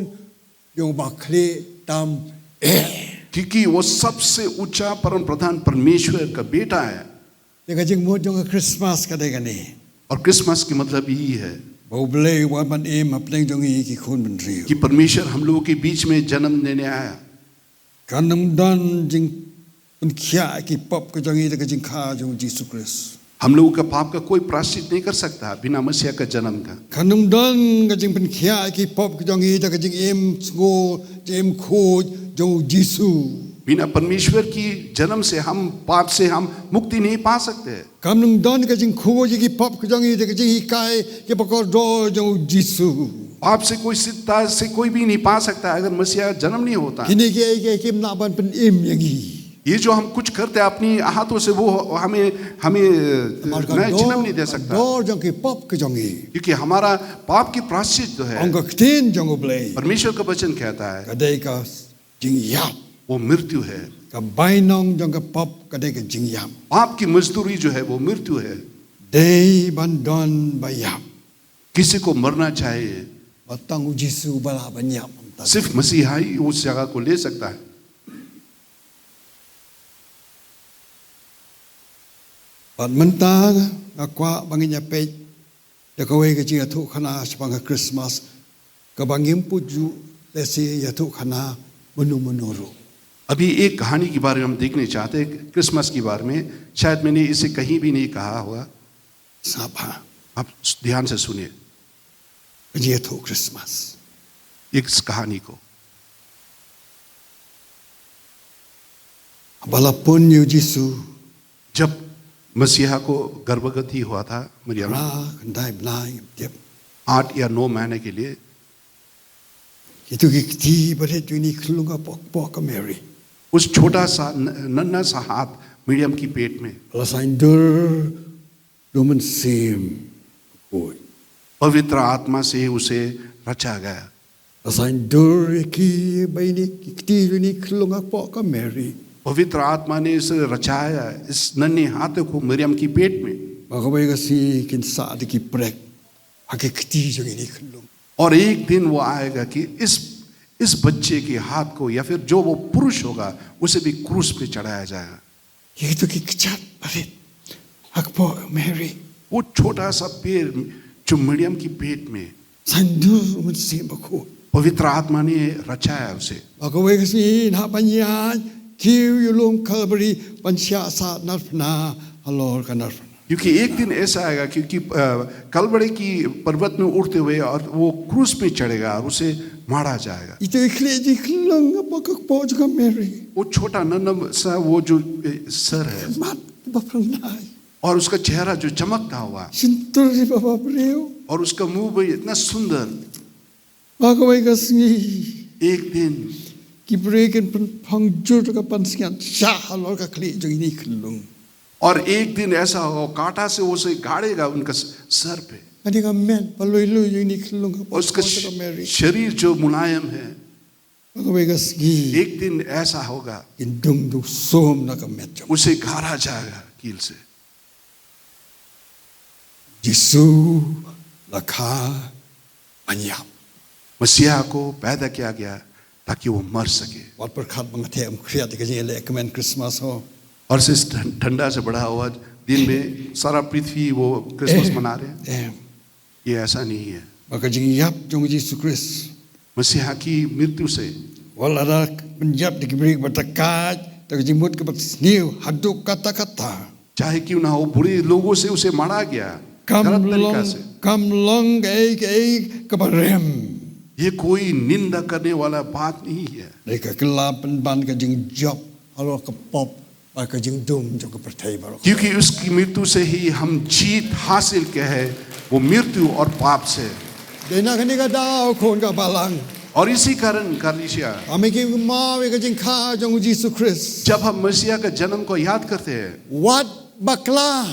jong u ba khlieh tam eh। क्योंकि वो सबसे ऊंचा परम प्रधान परमेश्वर का बेटा है। Te ka jingmut jong ka Christmas ka dei kane. और क्रिसमस की मतलब यही है Ba U Blei u wan ban im hapdeng jong ngi ki khun bynriew. कि परमेश्वर हम लोगों के बीच में जन्म लेने आया। Kan ym don jingpynkhiah ki pop ka jong ngi da ka jingkha jong U Jisu Khrist. हम लोगों का पाप का कोई प्रायश्चित नहीं कर सकता बिना मसीहा का जन्म का। Kan ym don ka jingpynkhiah ki pop ka jong ngi da ka jingim sngur, jingim khuid jong U Jisu. बिना परमेश्वर की जन्म से हम पाप से हम मुक्ति नहीं पा सकते। Kan ym don ka jingkhuid ïa ki pop ka jong ngi da ka jinghikai kiba kordor jong U Jisu. पाप से कोई सिद्धता से कोई भी नहीं पा सकता अगर मसीहा जन्म नहीं होता। Kine kiei kiei kim lah ban pynim ïa ngi. ये जो हम कुछ करते हैं अपनी हाथों से, वो हमें हमें Namar ka नया जन्म नहीं दे सकता। Dor jong ki pop ka jong ngi. क्योंकि हमारा पाप की प्रायश्चित जो है, Ong ka ktien jong U Blei, परमेश्वर का वचन कहता है, ka dei ka jingïap. वो मृत्यु है। Ka bainong jong ka pop ka dei ka jingïap. पाप की मजदूरी जो है वो मृत्यु है। Dei ban don ba ïap. किसी को मरना चाहिए। Ba tang U Jisu ba lah ban ïap mynta. सिर्फ मसीहा ही उस जगह को ले सकता है। Bad mynta nga kwah ba ngin ïa peit da kawei ka jingïathuhkhana shaphang ka Christmas kaba ngim pu ju lehse ïathuhkhana mynno mynno ruh. अभी एक कहानी के बारे में हम देखने चाहते हैं, क्रिसमस के बारे में। शायद मैंने इसे कहीं भी नहीं कहा हुआ। Sngap bha. आप ध्यान से सुनिए। Ka jingïathuh Christmas. इस कहानी को। Haba la pun ïa U Jisu. जब मसीहा को गर्भवती हुआ था Maryam, Phra, khyndai bnai, tip. आठ या नौ महीने के लिए। Kito ki kti barit jong ine i khyllung hapoh ka Mary. उस छोटा सा न-, नन्हा सा हाथ मरियम की पेट में। La saiñdur da u Mynsiem Bakhuid. पवित्र आत्मा से उसे रचा गया। La saiñdur ïa ki ba ine i kti jong ine i khyllung hapoh ka Mary. पवित्र आत्मा ने इसे रचाया, इस नन्हे हाथों को मरियम की पेट में। Ba kawei ka sngi kin sah da ki prek ha ki kti jong ine i khyllung. और एक दिन वो आएगा कि इस, इस बच्चे के हाथ को या फिर जो वो पुरुष होगा, उसे भी क्रूस पे चढ़ाया जाएगा। Ïa kito ki kjat barit hapoh Mary. वो छोटा सा पैर जो मरियम की पेट में। Saiñdur u Mynsiem Bakhuid. पवित्र आत्मा ने रचाया उसे। Ba kawei ka sngi hap ban ïaid kiew ïa u lum Kalbari ban shah sah narphna halor ka narphna. क्योंकि एक दिन ऐसा आएगा, क्योंकि, अ, कलवरी की पर्वत में उठते हुए और वो क्रूस पे चढ़ेगा और उसे मारा जाएगा। Ito i khlieh jong i khyllung hapoh ka kpoh jong ka Mary. वो छोटा नन्हा सा वो जो, अ, सर है। Mat ba phrang nai. और उसका चेहरा जो चमकता हुआ। Shyntur iba ba briew. और उसका मुंह भी इतना सुंदर। Ba kawei ka sngi. एक दिन। Ki briew kin pynphong jur da ka pansngiat shah halor ka khlieh jong ine i khyllung. और एक दिन ऐसा होगा, कांटा से उसे गाड़ेगा उनका स-, सर पे। Kane ka met ba lui lui jong ine i khyllung hapoh ka kpoh jong ka Mary. उसका श-, शरीर जो मुलायम है। Ba kawei ka sngi. एक दिन ऐसा होगा। Kin dung da u sum na ka met jong u. उसे गाड़ा जाएगा कील से। Jisu la kha ban ïap. मसीहा को पैदा किया गया ताकि वो मर सके। Wat pyrkhat ba nga theh ym khriat ïa ka jingïaleh kmen Christmas ho. और इस ठं-, ठंडा से बढ़ा हुआ दिन में सारा पृथ्वी वो क्रिसमस मना रहे हैं। Em. ये ऐसा नहीं है। Ba ka jingïap jong Jisu Khrist. मसीहा की मृत्यु से। Wat la da pynïap da ki briew ba takaid, da ka jingmut kaba sniew haduh katta katta. चाहे क्यों ना हो, बुरे लोगों से उसे मारा गया, गलत तरीका से। Kam long, kam long kaei kaei kaba rem. ये कोई निंदा करने वाला बात नहीं है। Dei ka kylla pynban ka jingjop halor ka pop bad ka jingdum jong ka pyrthei baroh. क्योंकि उसकी मृत्यु से ही हम जीत हासिल किया है, वो मृत्यु और पाप से। Dei na kane ka daw khun ka balang. और इसी कारण कलीसिया, Haba ngi kynmaw ïa ka jingkha jong u Jisu Khrist. जब हम मसीहा का जन्म को याद करते हैं, Wat bakla.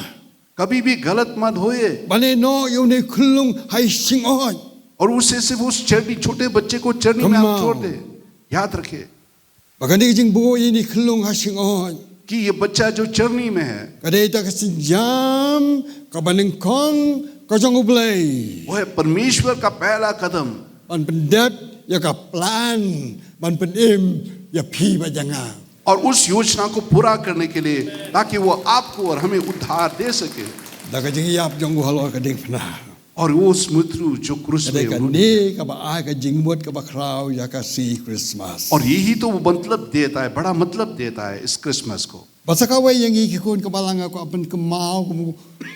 कभी भी गलत मत होइए। Ban ïehnoh ïa une u khyllung ha i shyngoid. और उसे सिर्फ उस चरनी, छोटे बच्चे को चरनी में आप छोड़ दें। Kynmaw. याद रखें। Ba kane ka jingbud ïa une u khyllung ha shyngoid. कि ये बच्चा जो चरनी में है, Ka dei kata ka sienjam kaba nyngkong ka jong U Blei. वो है परमेश्वर का पहला कदम। Ban pyndep ïa ka plan ban pynim ïa phi bad ïa nga. और उस योजना को पूरा करने के लिए, ताकि वो आपको और हमें उद्धार दे सके। Da ka jingïap jong u halor ka diengphna. और वो उस मृत्यु जो क्रूस में उन्होंने Kane kaba ai ka jingmut kaba khraw ïa ka sngi Christmas. और यही तो वो मतलब देता है, बड़ा मतलब देता है इस क्रिसमस को। Bad sa kawei ïa ngi ki khun ka balang, nga kwah ban kynmaw kum,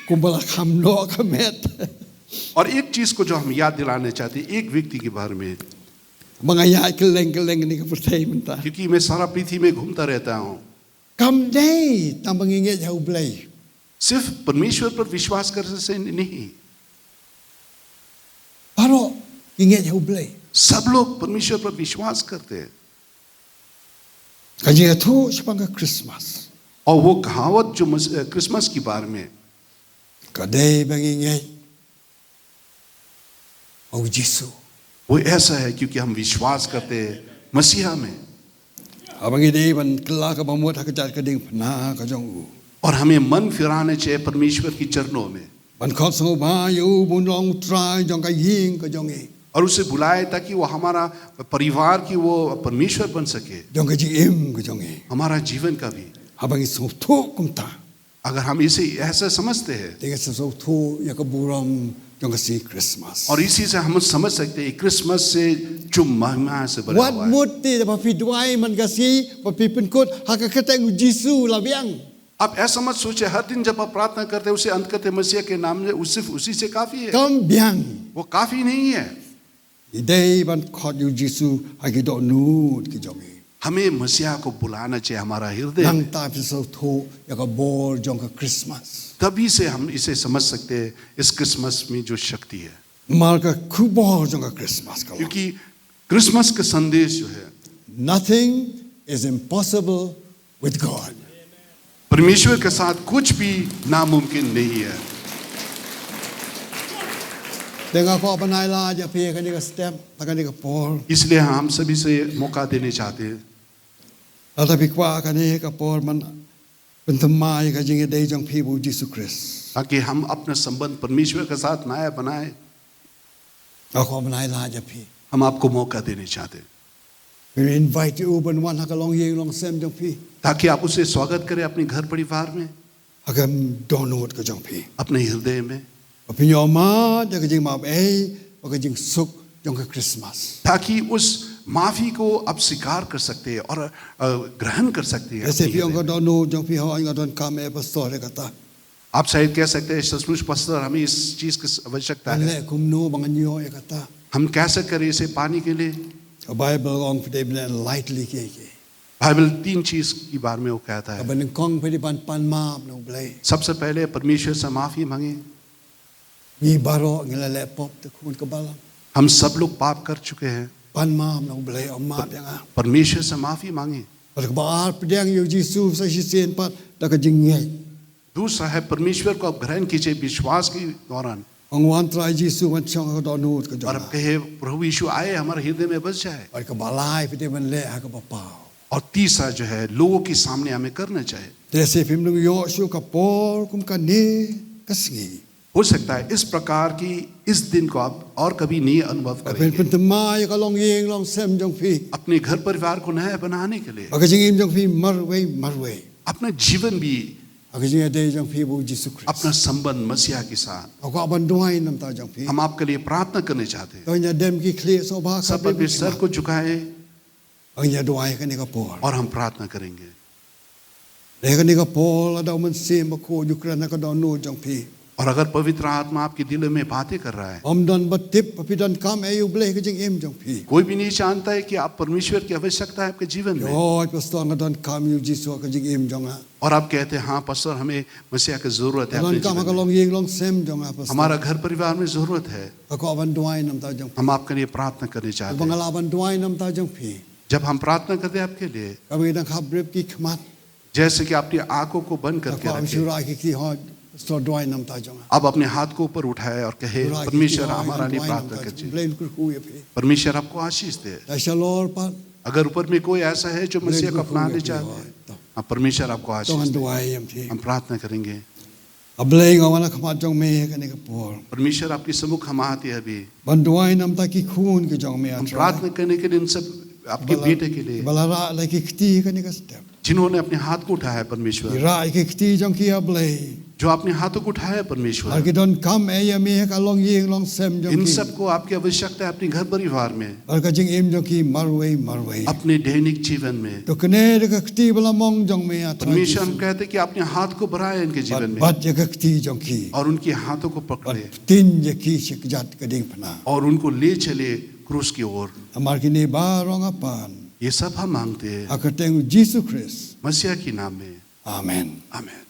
kumba la kham noh ka met. और एक चीज को जो हम याद दिलाना चाहते हैं, एक व्यक्ति के बारे में। Ba nga ïaid kylleng kylleng kane ka pyrthei mynta. क्योंकि मैं सारा पृथ्वी में घूमता रहता हूँ। Kam dei tang ba ngi ngeit ha U Blei. सिर्फ परमेश्वर पर विश्वास करने से नहीं। Baroh ki ngeit ha U Blei. सब लोग परमेश्वर पर विश्वास करते हैं। Ka jingïathuh shaphang ka Christmas. और वो कहावत जो मस-, अ, क्रिसमस के बारे में। Ka dei ba ngi ngeit ha U Jisu. वो ऐसा है क्योंकि हम विश्वास करते हैं मसीहा में। Haba ngi dei ban kylla kaba mut ha ka jait ka diengphna ka jong u. और हमें मन फिराना चाहिए परमेश्वर की चरणों में। Ban khot sngewbha ïa u ba un long u Trai jong ka ïing ka jong ngi. और उसे बुलाए ताकि वो हमारा परिवार की वो परमेश्वर बन सके। Jong ka jingim ka jong ngi. हमारा जीवन का भी। Haba ngi sngewthuh kumta. अगर हम इसे ऐसा समझते हैं, te ngin sa sngewthuh ïa ka burom jong ka sngi Christmas. और इसी से हम समझ सकते हैं, क्रिसमस से जो महिमा से भरा Wat हुआ है। mut te da ba phi duwai man ka sngi, ba phi pynkut ha ka kyrteng U Jisu la biang. आप ऐसा मत सोचे, हर दिन जब आप प्रार्थना करते हैं, उसे अंत करते हैं मसीह के नाम में, उस, सिर्फ उसी से काफी है। Kam biang. वो काफी नहीं है। Ngi dei ban khot ïa U Jisu ha ki dohnud ki jong ngi. हमें मसीहा को बुलाना चाहिए हमारा हृदय में। Nangta phin sngewthuh ïa ka bor jong ka Christmas. तभी से हम इसे समझ सकते हैं, इस क्रिसमस में जो शक्ति है। Namar ka khubor jong ka Christmas ka long, क्योंकि क्रिसमस का संदेश जो है, nothing is impossible with God. परमेश्वर के साथ कुछ भी नामुमकिन नहीं है। Te nga kwah ban ai lad ïa phi ha kane ka step, ha kane ka por. इसलिए हम सभी से मौका देने चाहते हैं। Lada phi kwah ha kane ka por ban pynthymmai ïa ka jingïadei jong phi bad U Jisu Khrist. ताकि हम अपना संबंध परमेश्वर के साथ नया बनाए। Nga kwah ban ai lad ïa phi. हम आपको मौका देने चाहते हैं। Phin invite ïa u ban wan ha ka longïing longsem jong phi. ताकि आप उसे स्वागत करें अपने घर परिवार में। Ha ka dohnud ka jong phi. अपने हृदय में। Ba phin ïohmad ïa ka jingmap ei bad ka jingsuk jong ka Christmas. ताकि उस माफी को आप स्वीकार कर सकते हैं और, अ, ग्रहण कर सकते हैं अपने हृदय में। Lehse phi ong ha ka dohnud jong phi, hooid nga donkam eh pastor ïa kata. आप शायद कह सकते हैं, सचमुच पास्टर, हमें इस चीज की आवश्यकता है। Ngan leh kumno ba ngan ïoh ïa kata? हम कैसे करें इसे पाने के लिए? Ka Baibl ka ong phi dei ban leh lightly kiei kiei. Bible तीन चीज के बारे में वो कहता है। Kaba nyngkong phi dei ban pan map na U Blei. सबसे पहले परमेश्वर से माफी मांगे। Ngi baroh ngi la leh pop te khun ka balang. हम सब लोग पाप कर चुके हैं। Pan map na U Blei, ong map ïa nga. परमेश्वर से माफी मांगे। Bad kaba ar, pdiang ïa U Jisu sa shisien pat da ka jingngeit. दूसरा है, परमेश्वर को आप ग्रहण कीजिए विश्वास के दौरान। Ong wan Trai Jisu wan shong ha ka dohnud ka jong nga. और आप कहे, प्रभु यीशु आए हमारे हृदय में बस जाए। Bad kaba lai phi dei ban leh ha kaba paw. और तीसरा जो है, लोगों के सामने हमें करना चाहिए। Te lehse phim nang ïoh shuh ka por kum kane ka sngi. हो सकता है इस प्रकार की इस दिन को आप और कभी नहीं अनुभव करेंगे। Ba phin pynthymmai ïa ka longïing longsem jong phi. अपने घर परिवार को नया बनाने के लिए। Bad ka jingim jong phi marwei marwei. अपना जीवन भी। Ha ka jingïadei jong phi bad U Jisu Khrist. अपना संबंध मसीहा के साथ। Nga kwah ban duwai na bynta jong phi. हम आपके लिए प्रार्थना करने चाहते हैं। To ngin ïa dem ki khlieh sngewbha, सब अपने सर को झुकाएं। Ba ngin ïa duwai kane ka por. और हम प्रार्थना करेंगे। Lada kane ka por, lada U Mynsiem Bakhuid u kren ha ka dohnud jong phi. और अगर पवित्र आत्मा आपके दिल में बातें कर रहा है, ym don ba tip ba phi donkam eh ïa U Blei ha ka jingim jong phi. कोई भी नहीं जानता है कि आप परमेश्वर की आवश्यकता है आपके जीवन में। Ïoh, pastor, nga donkam ïa U Jisu ha ka jingim jong nga. और आप कहते हैं, हाँ पास्टर, हमें मसीहा की जरूरत है अपने जीवन में। Nga donkam ha ka longïing longsem jong nga, pastor. हमारा घर परिवार में जरूरत है। Nga kwah ban duwai na bynta jong phi. हम आपके लिए प्रार्थना करने चाहते हैं। Haba nga lah ban duwai na bynta jong phi. जब हम प्रार्थना करते हैं आपके लिए, kaba ngi dang khapbrip ki khmat, जैसे कि अपनी आंखों को बंद करके रखें। Nga kwah ban shu rah ki kti, hooid, pastor, duwai na bynta jong nga. आप अपने हाथ को ऊपर उठाएं और कहें, परमेश्वर, हमारा लिए प्रार्थना कीजिए। Shu rah ki kti, hooid, Blei un kyrkhu ïa phi. परमेश्वर आपको आशीष दे। Lada shalor pat, अगर ऊपर में कोई ऐसा है जो मसीह को अपनाने चाहते हैं, Blei un kyrkhu ïa phi, hooid. To. हाँ, परमेश्वर आपको आशीष दे। To ngan duwai ïa phi. हम प्रार्थना करेंगे। A Blei, nga wan ha khmat jong me ha kane ka por. परमेश्वर, आपके सम्मुख हम आते हैं अभी। Ban duwai na bynta ki khun ki jong me, ah Trai. हम प्रार्थना करने के लिए इन सब आपके बेटे के लिए। Ba la, ba la rah la ki kti ha kane ka step. जिन्होंने अपने हाथ को उठाया है, परमेश्वर, ki rah ïa ki kti jong ki, A Blei, जो अपने हाथों को उठाया है, परमेश्वर, bad ki donkam eh ïa me ha ka longïing longsem jong ki, इन सबको आपकी आवश्यकता है अपने घर परिवार में, bad ka jingim jong ki marwei marwei, अपने दैनिक जीवन में। To kane dei ka kti ba la mong jong me, A Trai Jisu. परमेश्वर, हम कहते हैं कि अपने हाथ को बढ़ाया इनके जीवन में, bad ïa ka kti jong ki, और उनके हाथों को पकड़े, bad ktien ïa ki sha kjat ka diengphna, और उनको ले चले क्रूस की ओर। Namar kine baroh nga pan, ये सब हम मांगते हैं, ha ka kyrteng U Jisu Khrist, मसीह के नाम में। Amen. आमीन।